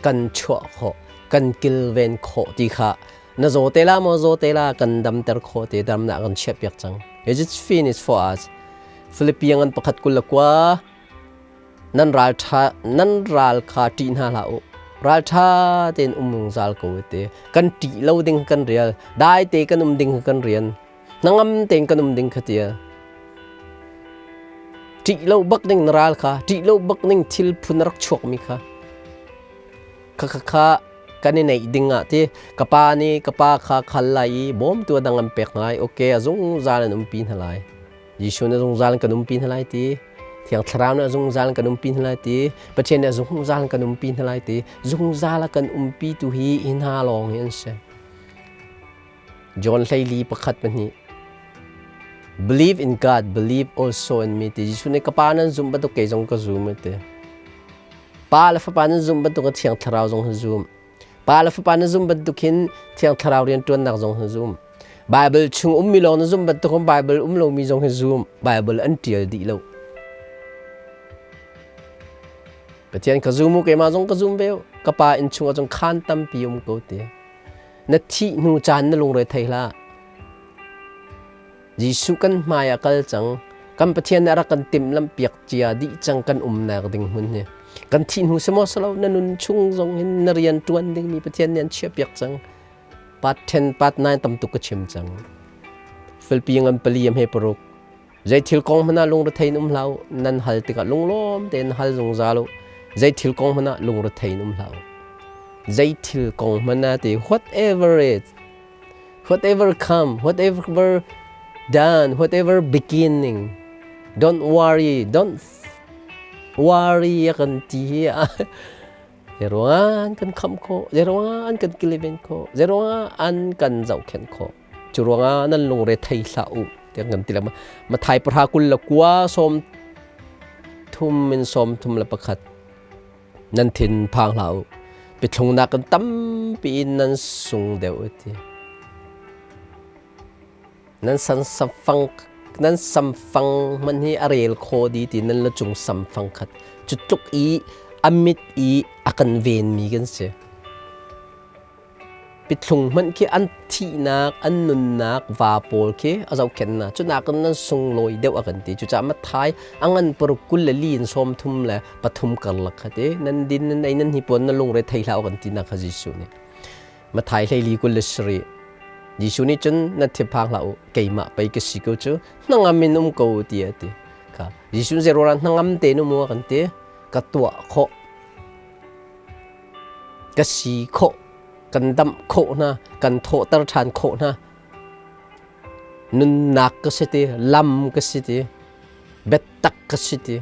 kan chuah khawh, kan kilven khawh ti kha na zaw te la maw zaw te la kan damter khawh te damnak kan chiahpiak cang. It is finished for us. Philippian an pakhat 29 nan ral ṭha nan ral kha ṭih hna hlah u. Ral ṭha tein um zungzal ko u ti. Kan ṭih lo ding kan rial. Dai te kan um ding kan rian. Hnangam tein kan um ding kha tia. Ṭih lo bak ding na ral kha, ṭih lo bak ding thil phun rak chuak mi kha. Kha kha kha kan i neih ding ah ti ka pa nih ka pa kha khal lai i bawmtu a dang an pek lai. Okay, a zungzal an umpi hna lai. Jesuh na zungzal kan umpi hna lai ti. Thiang Thlarau nih a zungzal in kan umpi hna lai ti, Pathian nih a zungzal in kan umpi hna lai ti, zungzal a kan umpi tu hi hi hna lawng hi an si. John 14 pakhat pahnih Believe in God, believe also in me ti Jesuh nih ka pa nan zumh bantuk kei zong ka zum ti. Pa le Fapa nan zumh bantuk in Thiang Thlarau zong hi zum. Pa le Fapa na zumh bantuk hin Thiang Thlarau rianṭuannak zong hi zum. Bible chung ummi lawng na zumh bantuk in Bible um lomi zong hi zum. Bible an ṭial dih lo. Pathian ka zum u keimah zong ka zum ve u. Ka pa inn chungah cun khaan tampi um ko ti. Na thih hnu caan na lungre thei hlah. Jesuh kan hmai ah kal cang. Kan Pathian nih a rak kan timhlamh piak cia dih cang kan umnak ding hmun hi. Kan thih hnu si maw si lo na nun chung zong hin na rian ṭuan dingmi Pathian nih an chiah piak cang. Part 10, part 9 tam tuk ka chim cang. Filpi ngan pali am he paruk. Zei thil kong hmanh ah lungrethei in um hlah u. Nan hal tikah lunglawm tein hal zungzal u. Zei thil kong hmanh ah lungrethei in um hlah u. Zei thil kong hmanh ah ti whatever it whatever come, whatever done, whatever beginning, don't worry, don't worry a kan ti hi Zeruang an kan khamh khawh, zeruang an kan kiliven khawh, zeruang an kan zohkhenh khawh. Cu ruangah nan lungre thei hlah u tiah kan ti lengmang. Mathai pahra 29 sawm thum in 31 nan thin phang hlah u. Pithlungnak kan tampi in nan sung deuh ti. Nan san samfang nan samfang hmanh hi a rel kho di ti nan la cung samfang khat cu tluk i a mit i a kan ven mi kan si. Pithlung hmanh khi an thihnak, an nunnak va pawl khi a zohkhenh hna. Cu nakin nan sunglawi deuh a kan ti. Cucaah Matthai a ngan paruk 24 in 33 karlak kha ti nan din nan ei nan hnipuan nan lungre thei hlah u kan tinak kha Jesuh nih. Matthai 24 27 Jesuh nih cun nan thinphang hlah u keimah pei ka si ko cu hnangam in um ko u tiah a ti. Kha Jesuh zeiruangah hnangam tein um u a kan ti. Ka tuah khawh Ka si khawh, kan damh khawh hna, kan thawhter ṭhan khawh hna. Nunnak ka si ti, lam ka si ti, biatak ka si ti.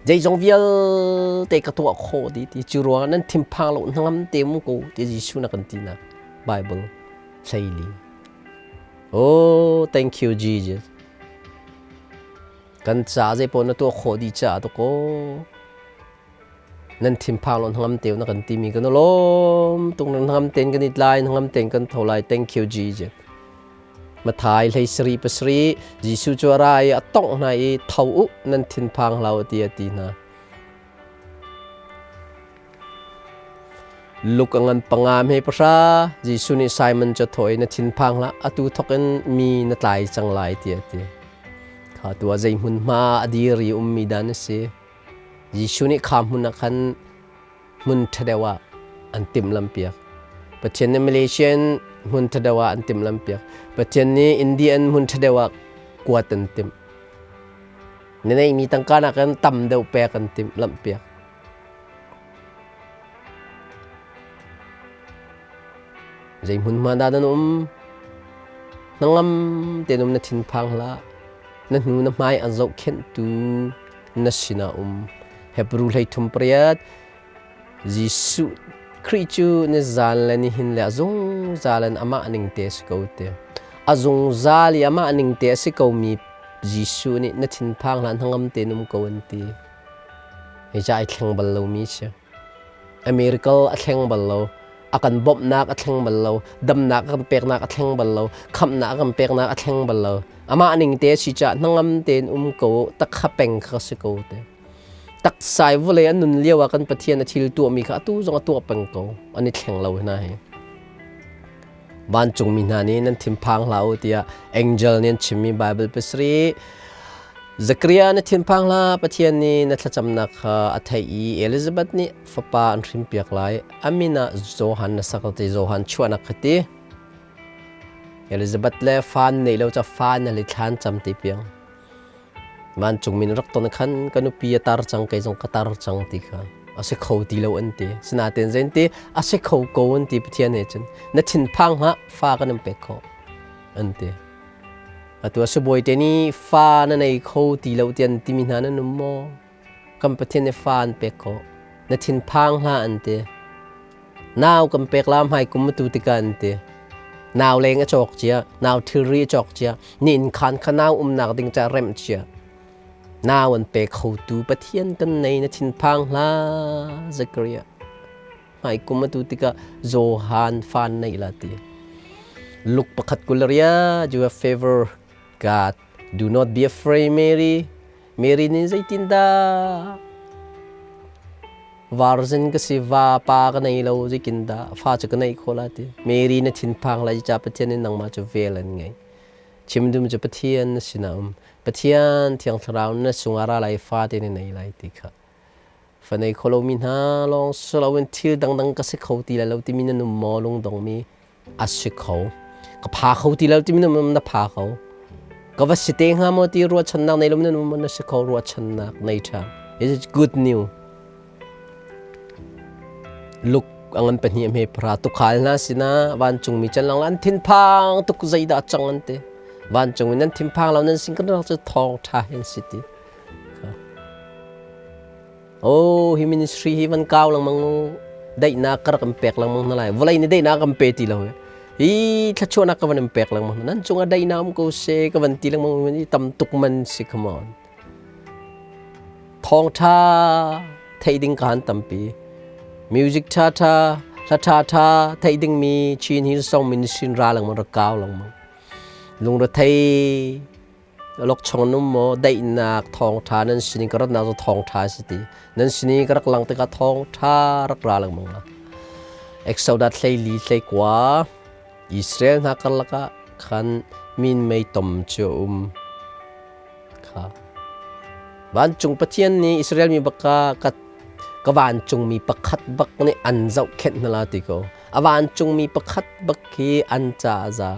Zeizong vialte ka tuah khawh dih ti. Cu ruangah nan thinphang lo hnangam te mu ko ti Jesuh na kan tinak Bible 14. Oh, thank you Jesus. Kan ca zeipaoh na tuah khawh dih caah dakaw. Nan thinphang lo hnangam te na kan timi kan lawm tung nan hnangam ten kan i tlai hnangam ten kan tho lai thank you Jesus Mathai hlei sari pasari Jesuh cu a ra i a tongh hna i tho u nan thinphang hlah u ti a ti hna Luk a ngan panga hme pahra Jesuh nih Simon cu a thawh i na thinphang hlah atu thawk in mi na tlai cang lai ti a ti kha tu ah zei hmunhma a dir i ummi dan a si Jesuh nih kha hmun ah khan hmun ṭha deuh ah an timhlamhpiak. Pathian nih Malaysia in hmun ṭha deuh ah an timhlamhpiak. Pathian nih India in hmun ṭha deuh ah kuat an timh. Na neihmi tangka nakin tam deuh pek an timhlamhpiak. Zei hmunhma dah nan um? Hnangam tein um na thinphang hlah. Na hnu na hmai an zohkhenhtu na sinah um. Hebru 33 pariat Jesuh Khrih cu nizan le nihin le a zungzal in amah ning te a si ko ti. A zungzal i amah ning te a si komi Jesuh nih na thinphang hlah hnangam tein um ko an ti. Hi ca ai thleng bal lomi si. A miracle a thleng bal lo. A kan bawmhnak a thleng bal lo. Damnak a kan peknak a thleng bal lo. Khamhnak a kan peknak a thleng bal lo. Amah ning te a si caah hnangam tein um ko takha peng kha si ko te. Taksai vawlei an nun lio ah kan Pathian a thil tuahmi kha atu zong a tuah peng ko. An i thleng lo hna hi. Vancungmi hna nih nan thinphang hlah u tiah angel nih an chimmi Bible pasarih Zakariah na thinphang hlah Pathian nih na thlacamnak kha a theih i Elizabeth nih fapa an hrinpiak lai a min ah Johan na sak ti Johan chuahnak kha ti Elizabeth le fa an neih lo ca fa na li thlan cam ti piang Vancungmi na rak ton khan ka nupi a tar cang kei zong ka tar cang ti kha a si kho ti lo an ti. Sinain zein ti a si kho ko an ti Pathian he cun na thinphang hlah fa kan in pek khawh an ti. Atu a sibawi te nih fa na nei kho ti lo tian timi hna nan um maw? Kan Pathian nih fa an pek khawh. Na thinphang hlah an ti. Nau kan pek la hmai kum atu tikah an ti. Nau leng a cawk cia, nau thilri a cawk cia, ni inn khan kha nau umnak ding ca remh cia. Nau an pe khotu Pathian kan nei na thinphang hlah Zakaria. Hmai kum atu tikah Johan fan nei la ti. Luke pakhat kularia you have favor God. Do not be afraid Mary. Mary nih zeitindah Virgin ka si va pa ka nei lo zeitindah fa cu ka nei kho la ti. Mary na thinphang lai ca Pathian in nangmah cu vel an ngei. Chim dum cu Pathian na sinah um. Pathian Thiang Thlarau na sungah ra lai fa te na nei lai ti kha. Fa nei kho lomi hna lawng si loin thil dangdang ka si kho ti lai lo timi na num maw lungdongmi a si kho. Ka pha kho ti lo timi na um na pha kho. Ka va si te hnga maw ti ruahchannak nei lo na num na si kho ruahchannak nei ṭha. It is good news. Luk angan pahnih hme pra tukhal hna sinah vancungmi can lang an thinphang tuk zeidah cang an ti. Vancungmi nan thinphang lo nan sin kan rak cu thawng ṭha hin si ti. Oh, hi ministry hi van kau lengmang u. Daihnak ka rak in pek lengmang hna lai. Vawlei nih daihnak kan pe ti lo. Hi thluachuahnak ka van in pek lengmang hna. Nan cungah daihnak um ko seh ka van ti lengmang i tam tuk man si come on. Thawngṭha theih ding ka han tampi. Music ṭha ṭha, hla ṭha ṭha theih dingmi Chin Hillsong Ministry ra lengmang rak kau lengmang. Lungrethei Awlokchong an um maw? Daihnak thawngṭha nan sin i ka ratnak cu thawngṭha a si ti. Nan sin i ka rak lang tikah thawngṭha rak ra lengmang la. Exodus 14 hleikua Israel hna karlak ah khan minmei tom cu a um. Kha. Vancung Pathian nih Israel mi baka ka ka vancungmi pakhat bak nih an zohkhenh hna la ti ko. A vancungmi pakhat bak hi an ca a za.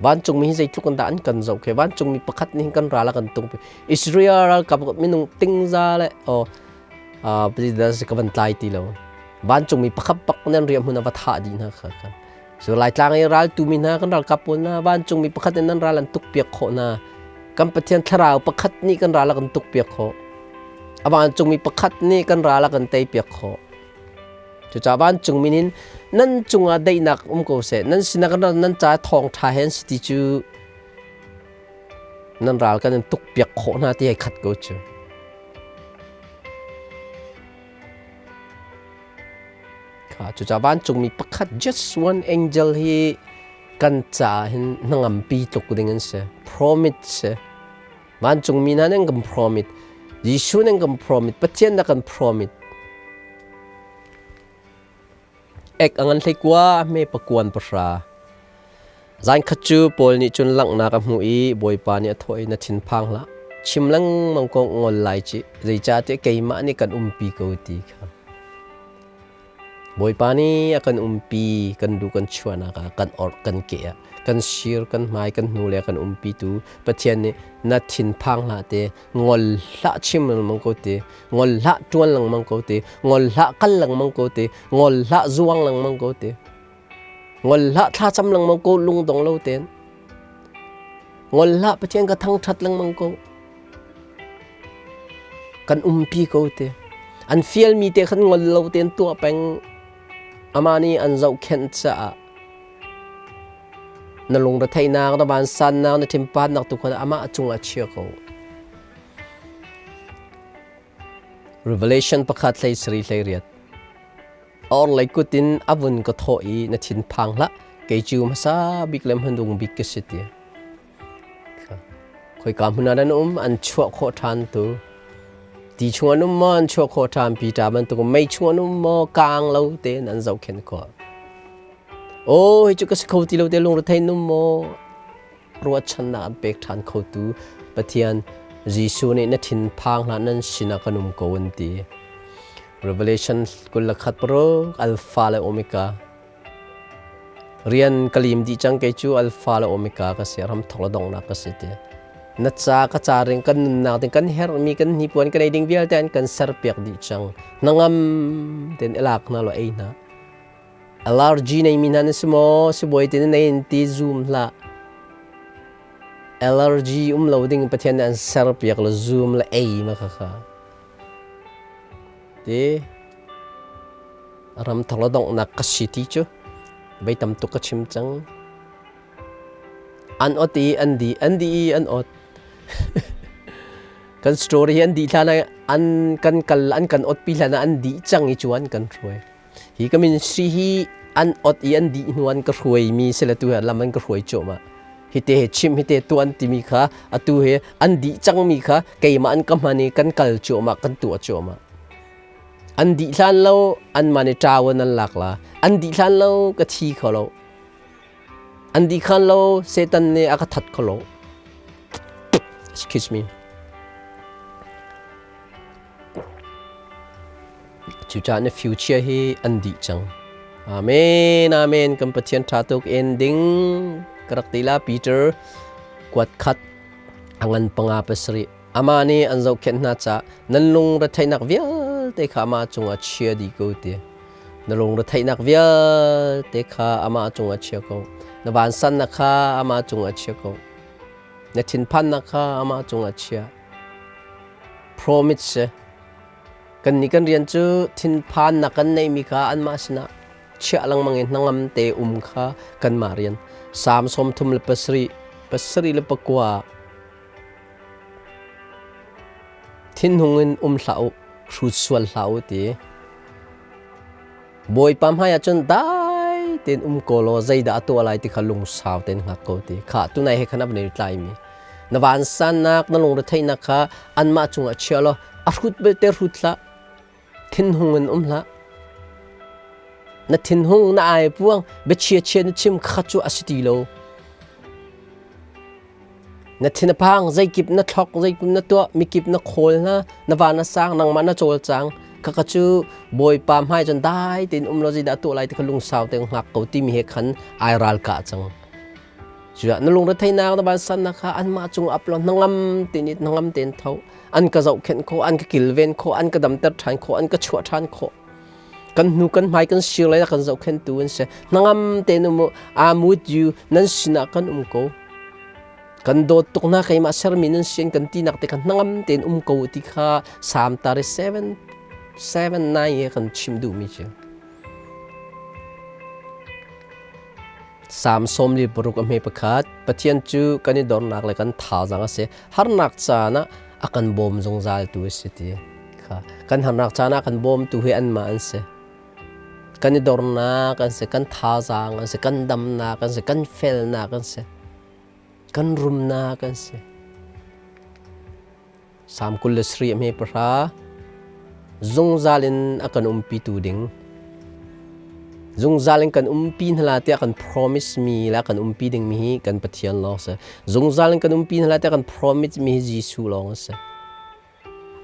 Vancungmi hi zeitluk in dah an kan zoh khe vancungmi pakhat nih kan ral a kan tung Israel ralkap minung tingza le oh ka van tlai ti lo vancungmi pakhat bak nan riah hmun a va thah dih hna kha khan so laitlang i raltu mi hna kan ralkap pawl hna vancungmi pakhat in nan ral an tuk piak khawh hna kan Pathian thlarau pakhat nih kan ral a kan tuk piak khawh a vancungmi pakhat nih kan ral a kan tei piak khawh Cucaah vancung min in nan cungah daihnak um ko seh, nan sinah nan ca thawngṭha he an si ti cu nan ral kan in tukpiak khawh hna ti hei khat ko cu. Kha cucaah vancungmi pakhat just one angel hi kan ca hin hnangampi tluk ding an si. Promise si. Vancungmi hna nan kan promise. Jesuh nan kan promise. Pathian na kan promise. Ek a ngan hleikua hme pakuan pahra. Zan khat cu Paul nih cun langhnak a hmuh i Bawipa nih a thawh i na thinphang hlah. Chim lengmang ko ngol lai ci. Zeicahtiah keimah nih kan umpi ko ti kha. Bawipa nih a kan umpi, kan duh kan chuahnak ah, kan orh kan ke ah, kan sir, kan hmai, kan hnu le kan umpitu Pathian nih na thinphang hlah te, ngol hlah chim lengmang ko te, ngol hlah ṭuan lengmang ko te, ngol hlah kal lengmang ko te, ngol hlah zuang lengmang ko te, ngol hlah thlacam lengmang ko lungdong lo tein, ngol hlah Pathian ka thangṭhat lengmang ko. Kan umpi ko te. An fialmi te khan ngol lo tein tuah peng. Amah nih an zohkhenh caah na lungretheihnak, na vansannak, na thinpannak tu kha amah cungah chia ko. Revelation pakhat hlei sari hlei riat. Orhlei kut in a vun ka thawh i na thinphang hlah, kei cu hmasa bik le hmanung bik ka si ti. Khoika hmun ah nan um an chuah khawh ṭhan tu. Ti chung an um maw an chuah khawh ṭhan Peter bantuk mei chung an um maw kaang lo tein an zohkhenh khawh. Aw hi cu ka si kho ti lo te lungrethei num maw ruahchannak an pek ṭhan khotu Pathian Jesuh nih na thinphang hlah nan sinah kan um ko an ti. Revelation 21 paruk Alpha le Omega Rian ka lim dih cang kei cu alpha le omega ka si ramthok le donghnak ka si ti. Na ca ka ca ring kan nunnak ding kan herhmi kan hnipuan kan ei ding vialte an kan serpiak dih cang. Hnangam tein i lak hna law ei hna. Allergy nei mi hna na si maw? Sibawi te na nei in ti zoom hlah. Allergy um lo ding Pathian nih an serpiak le zum le ei ma kha kha. Ti ram thong le donghnak ka si ti cu vei tam tuk ka chim cang. An ot i an di, an di i an ot. Kan story hi an dih hlan ah an kan kal an kan ot pi hlan ah an dih cang i cu an kan hruai. Hi ka ministry hi an ot i an dih hnu an ka hruai mi si le tu hi lam an ka hruai cuahmah. Hi te he chim hi te tuan timi kha atu he an dih cang mi kha keimah an ka hman i kan kal cuahmah kan tuah cuahmah. An dih hlan lo an man i ṭawan an lak la. An dih hlan lo ka thi kho lo. An dih khan lo Satan nih a ka that kho lo. Excuse me. Cucaah na future hi an dih cang. Amen, amen. Kan Pathian ṭha tuk ending ka rak ti la Peter kuat khat a ngan panga pasarih. Amah nih an zohkhenh hna caah nan lung retheihnak vialte kha amah cungah chia dih ko ti. Na lung retheihnak vialte kha amah cungah chia ko. Na vansannak kha amah cungah chia ko. Na thinphannak kha amah cungah chia. Promise si. Kannih kan rian cu thinphannak kan neihmi kha anmah sinah chiah lengmang in hnangam te um kha kanmah rian. Salm 37, 74 Thinhung in um hlah u, hrut sual hlah u ti. Bawipa hmaiah cun dai tein um ko law zeidah a tuah lai ti kha lungsau tein hngak ko ti. Kha tunai he khan a van i tlaimi. Na vansannak, na lungretheihnak kha anmah cungah chia law a hrut belte hrut hlah. Thinhung in um hlah. Na thinhung na ai puang biachia chia na chim kha cu a si ti lo. Na thin a phang, zeikip na thlok, zeikip na tuah, mikip na khawl hna, na van a sang, nangmah na cawlcang. Khakha cu Bawipa hmai cun dai tein um law zeidah tuah lai ti kha lungsau tein hngak ko timi he khan ai ralkah cang. Cuah na lungretheihnak na vansannak kha anmah cung ap law hnangam tein it hnangam tein tho. An ka zohkhenh khawh, an ka kilven khawh, an ka damter ṭhan khawh, an ka chuah ṭhan khawh. Kan hnu kan hmai kan sir lai kan zohkhenhtu an si. Hnangam tein um u, I'm with you, nan sinah kan um ko. Kan dawt tuk hna keimah sermi nan si kan tinak te kha hnangam tein um ko ti kha Psalm 37 7 9 he kan chim duhmi cu. Psalm 46 a hme pakhat Pathian cu kan i dornak le kan thazaang a si. Harnak caan ah a kan bawm zungzal tu a si ti. Kha kan harnak caan ah kan bawmtu hi anmah an si. Kan i dornak an si, kan thazaang an si, kan damnak an si, kan felnak an si, kan rumnak an si. Psalm 23 a hme pahra zungzal in a kan umpitu ding zungzal in kan umpi hna la tiah kan promise mi la kan umpi ding mi hi kan Pathian lawng si zungzal in kan umpi hna la tiah kan promise mi hi Jesuh lawng si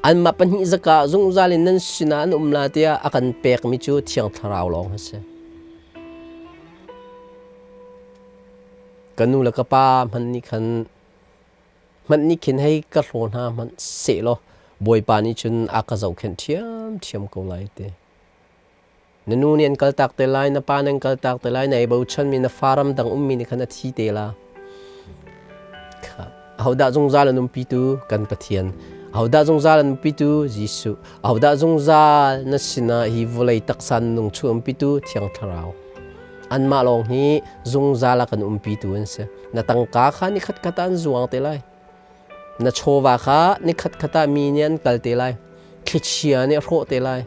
Anmah pahnih zaka zungzal in nan sinah an um la tiah a kan pekmi cu Thiang Thlarau lawng a si. Ka nu le ka pa hmanh nih khan hmanh nih khin hei ka hlaw hna hmanh sehlaw Bawipa nih cun a ka zohkhenh ṭhiamṭhiam ko lai ti. Na nu nih an kaltak te lai, na pa nih an kaltak te lai, na i bochanmi na fa ramdang ummi nih khan a thi te la. Ahodah zungzal an umpitu? Kan Pathian. Ahodah zungzal an umpitu? Jesuh. Ahodah zungzal na sinah hi vawlei taksa nung chung umpitu? Thiang Thlarau. Anmah lawng hi zungzal a kan umpitu an si. Na tangka kha ni khat khat ah an zuang te lai. Na chawva kha nikhatkhat ah mi nih an kal te lai. Thlichia nih a hrawh te lai.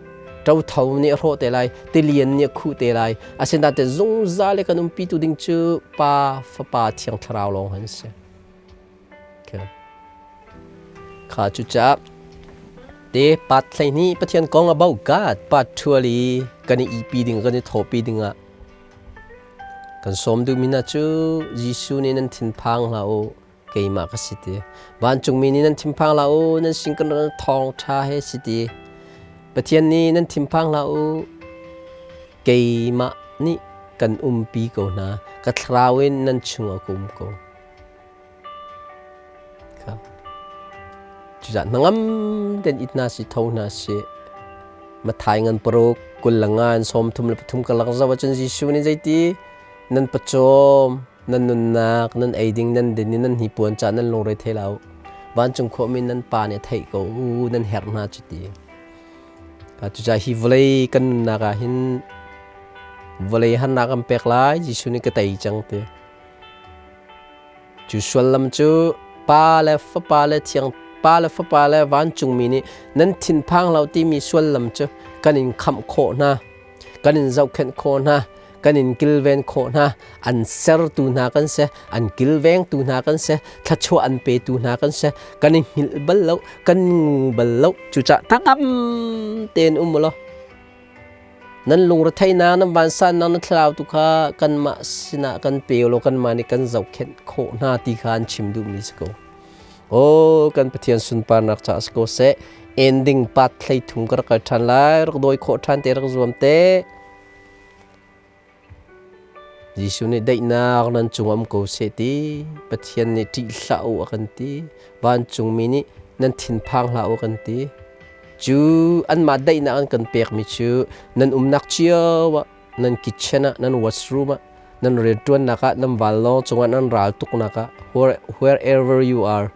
Ṭotho nih a hrawh te lai. Tilian nih a khuh te lai. Asinain zungzal i kan umpitu ding cu Pa, Fapa, Thiang Thlarau lawng an si. Okay. Kha cucaah te pat 12 Pathian kong about God pat ṭhual i kan i ipi ding kan i thawpi dingah kan sawm duhmi hna cu Jesuh nih nan thinphang hlah u keimah ka si ti. Vancungmi nih nan thinphang hlah u, nan sin kan thawng ṭha he si ti. Pathian nih nan thinphang hlah u, keimah nih kan umpi ko hna, ka thlarau in nan chungah ka um ko. Cucaah hnangam ten it hna si tho hna si. Mathai ngan paruk kul le ngan 33 karlak zoh ahcun Jesuh nih zeiti nan pawcawm. Nan nunnak, nan ei ding, nan din i nan hnipuan ca nan lungre thei lo. Vancung khuami nan pa nih a theih ko u, nan herh hna cu ti. Cucaah hi vawlei kan nunnak ah hin vawlei harnak kan pek lai, Jesuh nih ka tei cang ti. Cu sullam cu Pa le Fapa le Thiang Pa le Fapa le vancungmi nih nan thinphang lo timi sullam cu kan in khamh khawh hna, kan in zohkhenh khawh hna, kan in kilven khawh hna, an sertu hna kan si, an kilvengtu hna kan si, thluachuah an petu hna kan si, kan i hngilh bal lo, kan ngu bal lo. Cucaah hnangam tein um u law Nan lungretheihnak, nan vansannak, nan thlarau tu kha kanmah sinah kan pe law kanmah nih kan zohkhenh khawh hna ti kha an chim duhmi si ko. Aw, kan Pathian sunparnak caah si ko seh. Ending part 13 ka rak kal ṭhan lai, rak dawi khawh ṭhan te, rak zuam te. Jesuh nih daihnak nan cung um ko seh ti, Pathian nih ṭih hlah u a kan ti, vancungmi nih nan thinphang hlah u a kan ti. Cu anmah daihnak an kan pekmi cu nan umnak cio ah, nan kitchen ah, nan washroom ah, nan rianṭuannak ah, nan vanlawng cungah, nan raltuknak ah, wherever you are,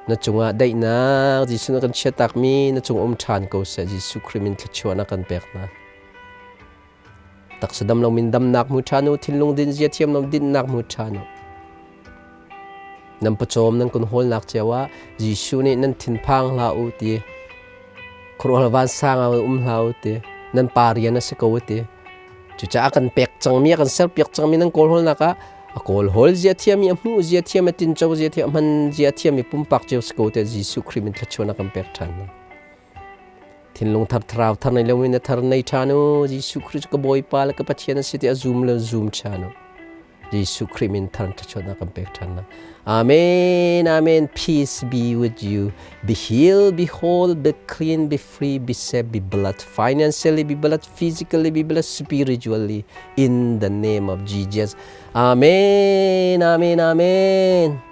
na cungah daihnak Jesuh na kan chiatakmi na cung um ṭhan ko seh. Jesuh Khrih min thluachuah na kan pek hna. Taksa dam lo min damnak hmu ṭhan u, thinlung din zia thiam lo dinnak hmu ṭhan u. Nan pawcawm nan kun hawlnak cio ah Jesuh nih nan thinphang hlah u ti. Khuaruahhar vansang ah um hlah u ti. Nan pa rian a si ko u ti. Cucaah kan pek cangmi, a kan serpiak cangmi nan kawl hawlnak ah a kawl hawl zia thiam i a hmuh zia thiam, a tinco zia thiam, a hman zia thiam i pumpak cio si ko te Jesuh Khrih min thluachuah a kan pek ṭhan. Thinlung thar thlarau thar nei loin na thar nei ṭhan u. Jesuh Khrih cu ka Bawipa le ka Pathian a si ti a zum le zum ṭhan u. Jesuh Khrih min thar thluachuahnak kan pek ṭhan na. Amen, amen. Peace be with you. Be healed, be whole, be clean, be free, be safe, be blessed financially, be blessed physically, be blessed spiritually. In the name of Jesus. Amen, amen, amen.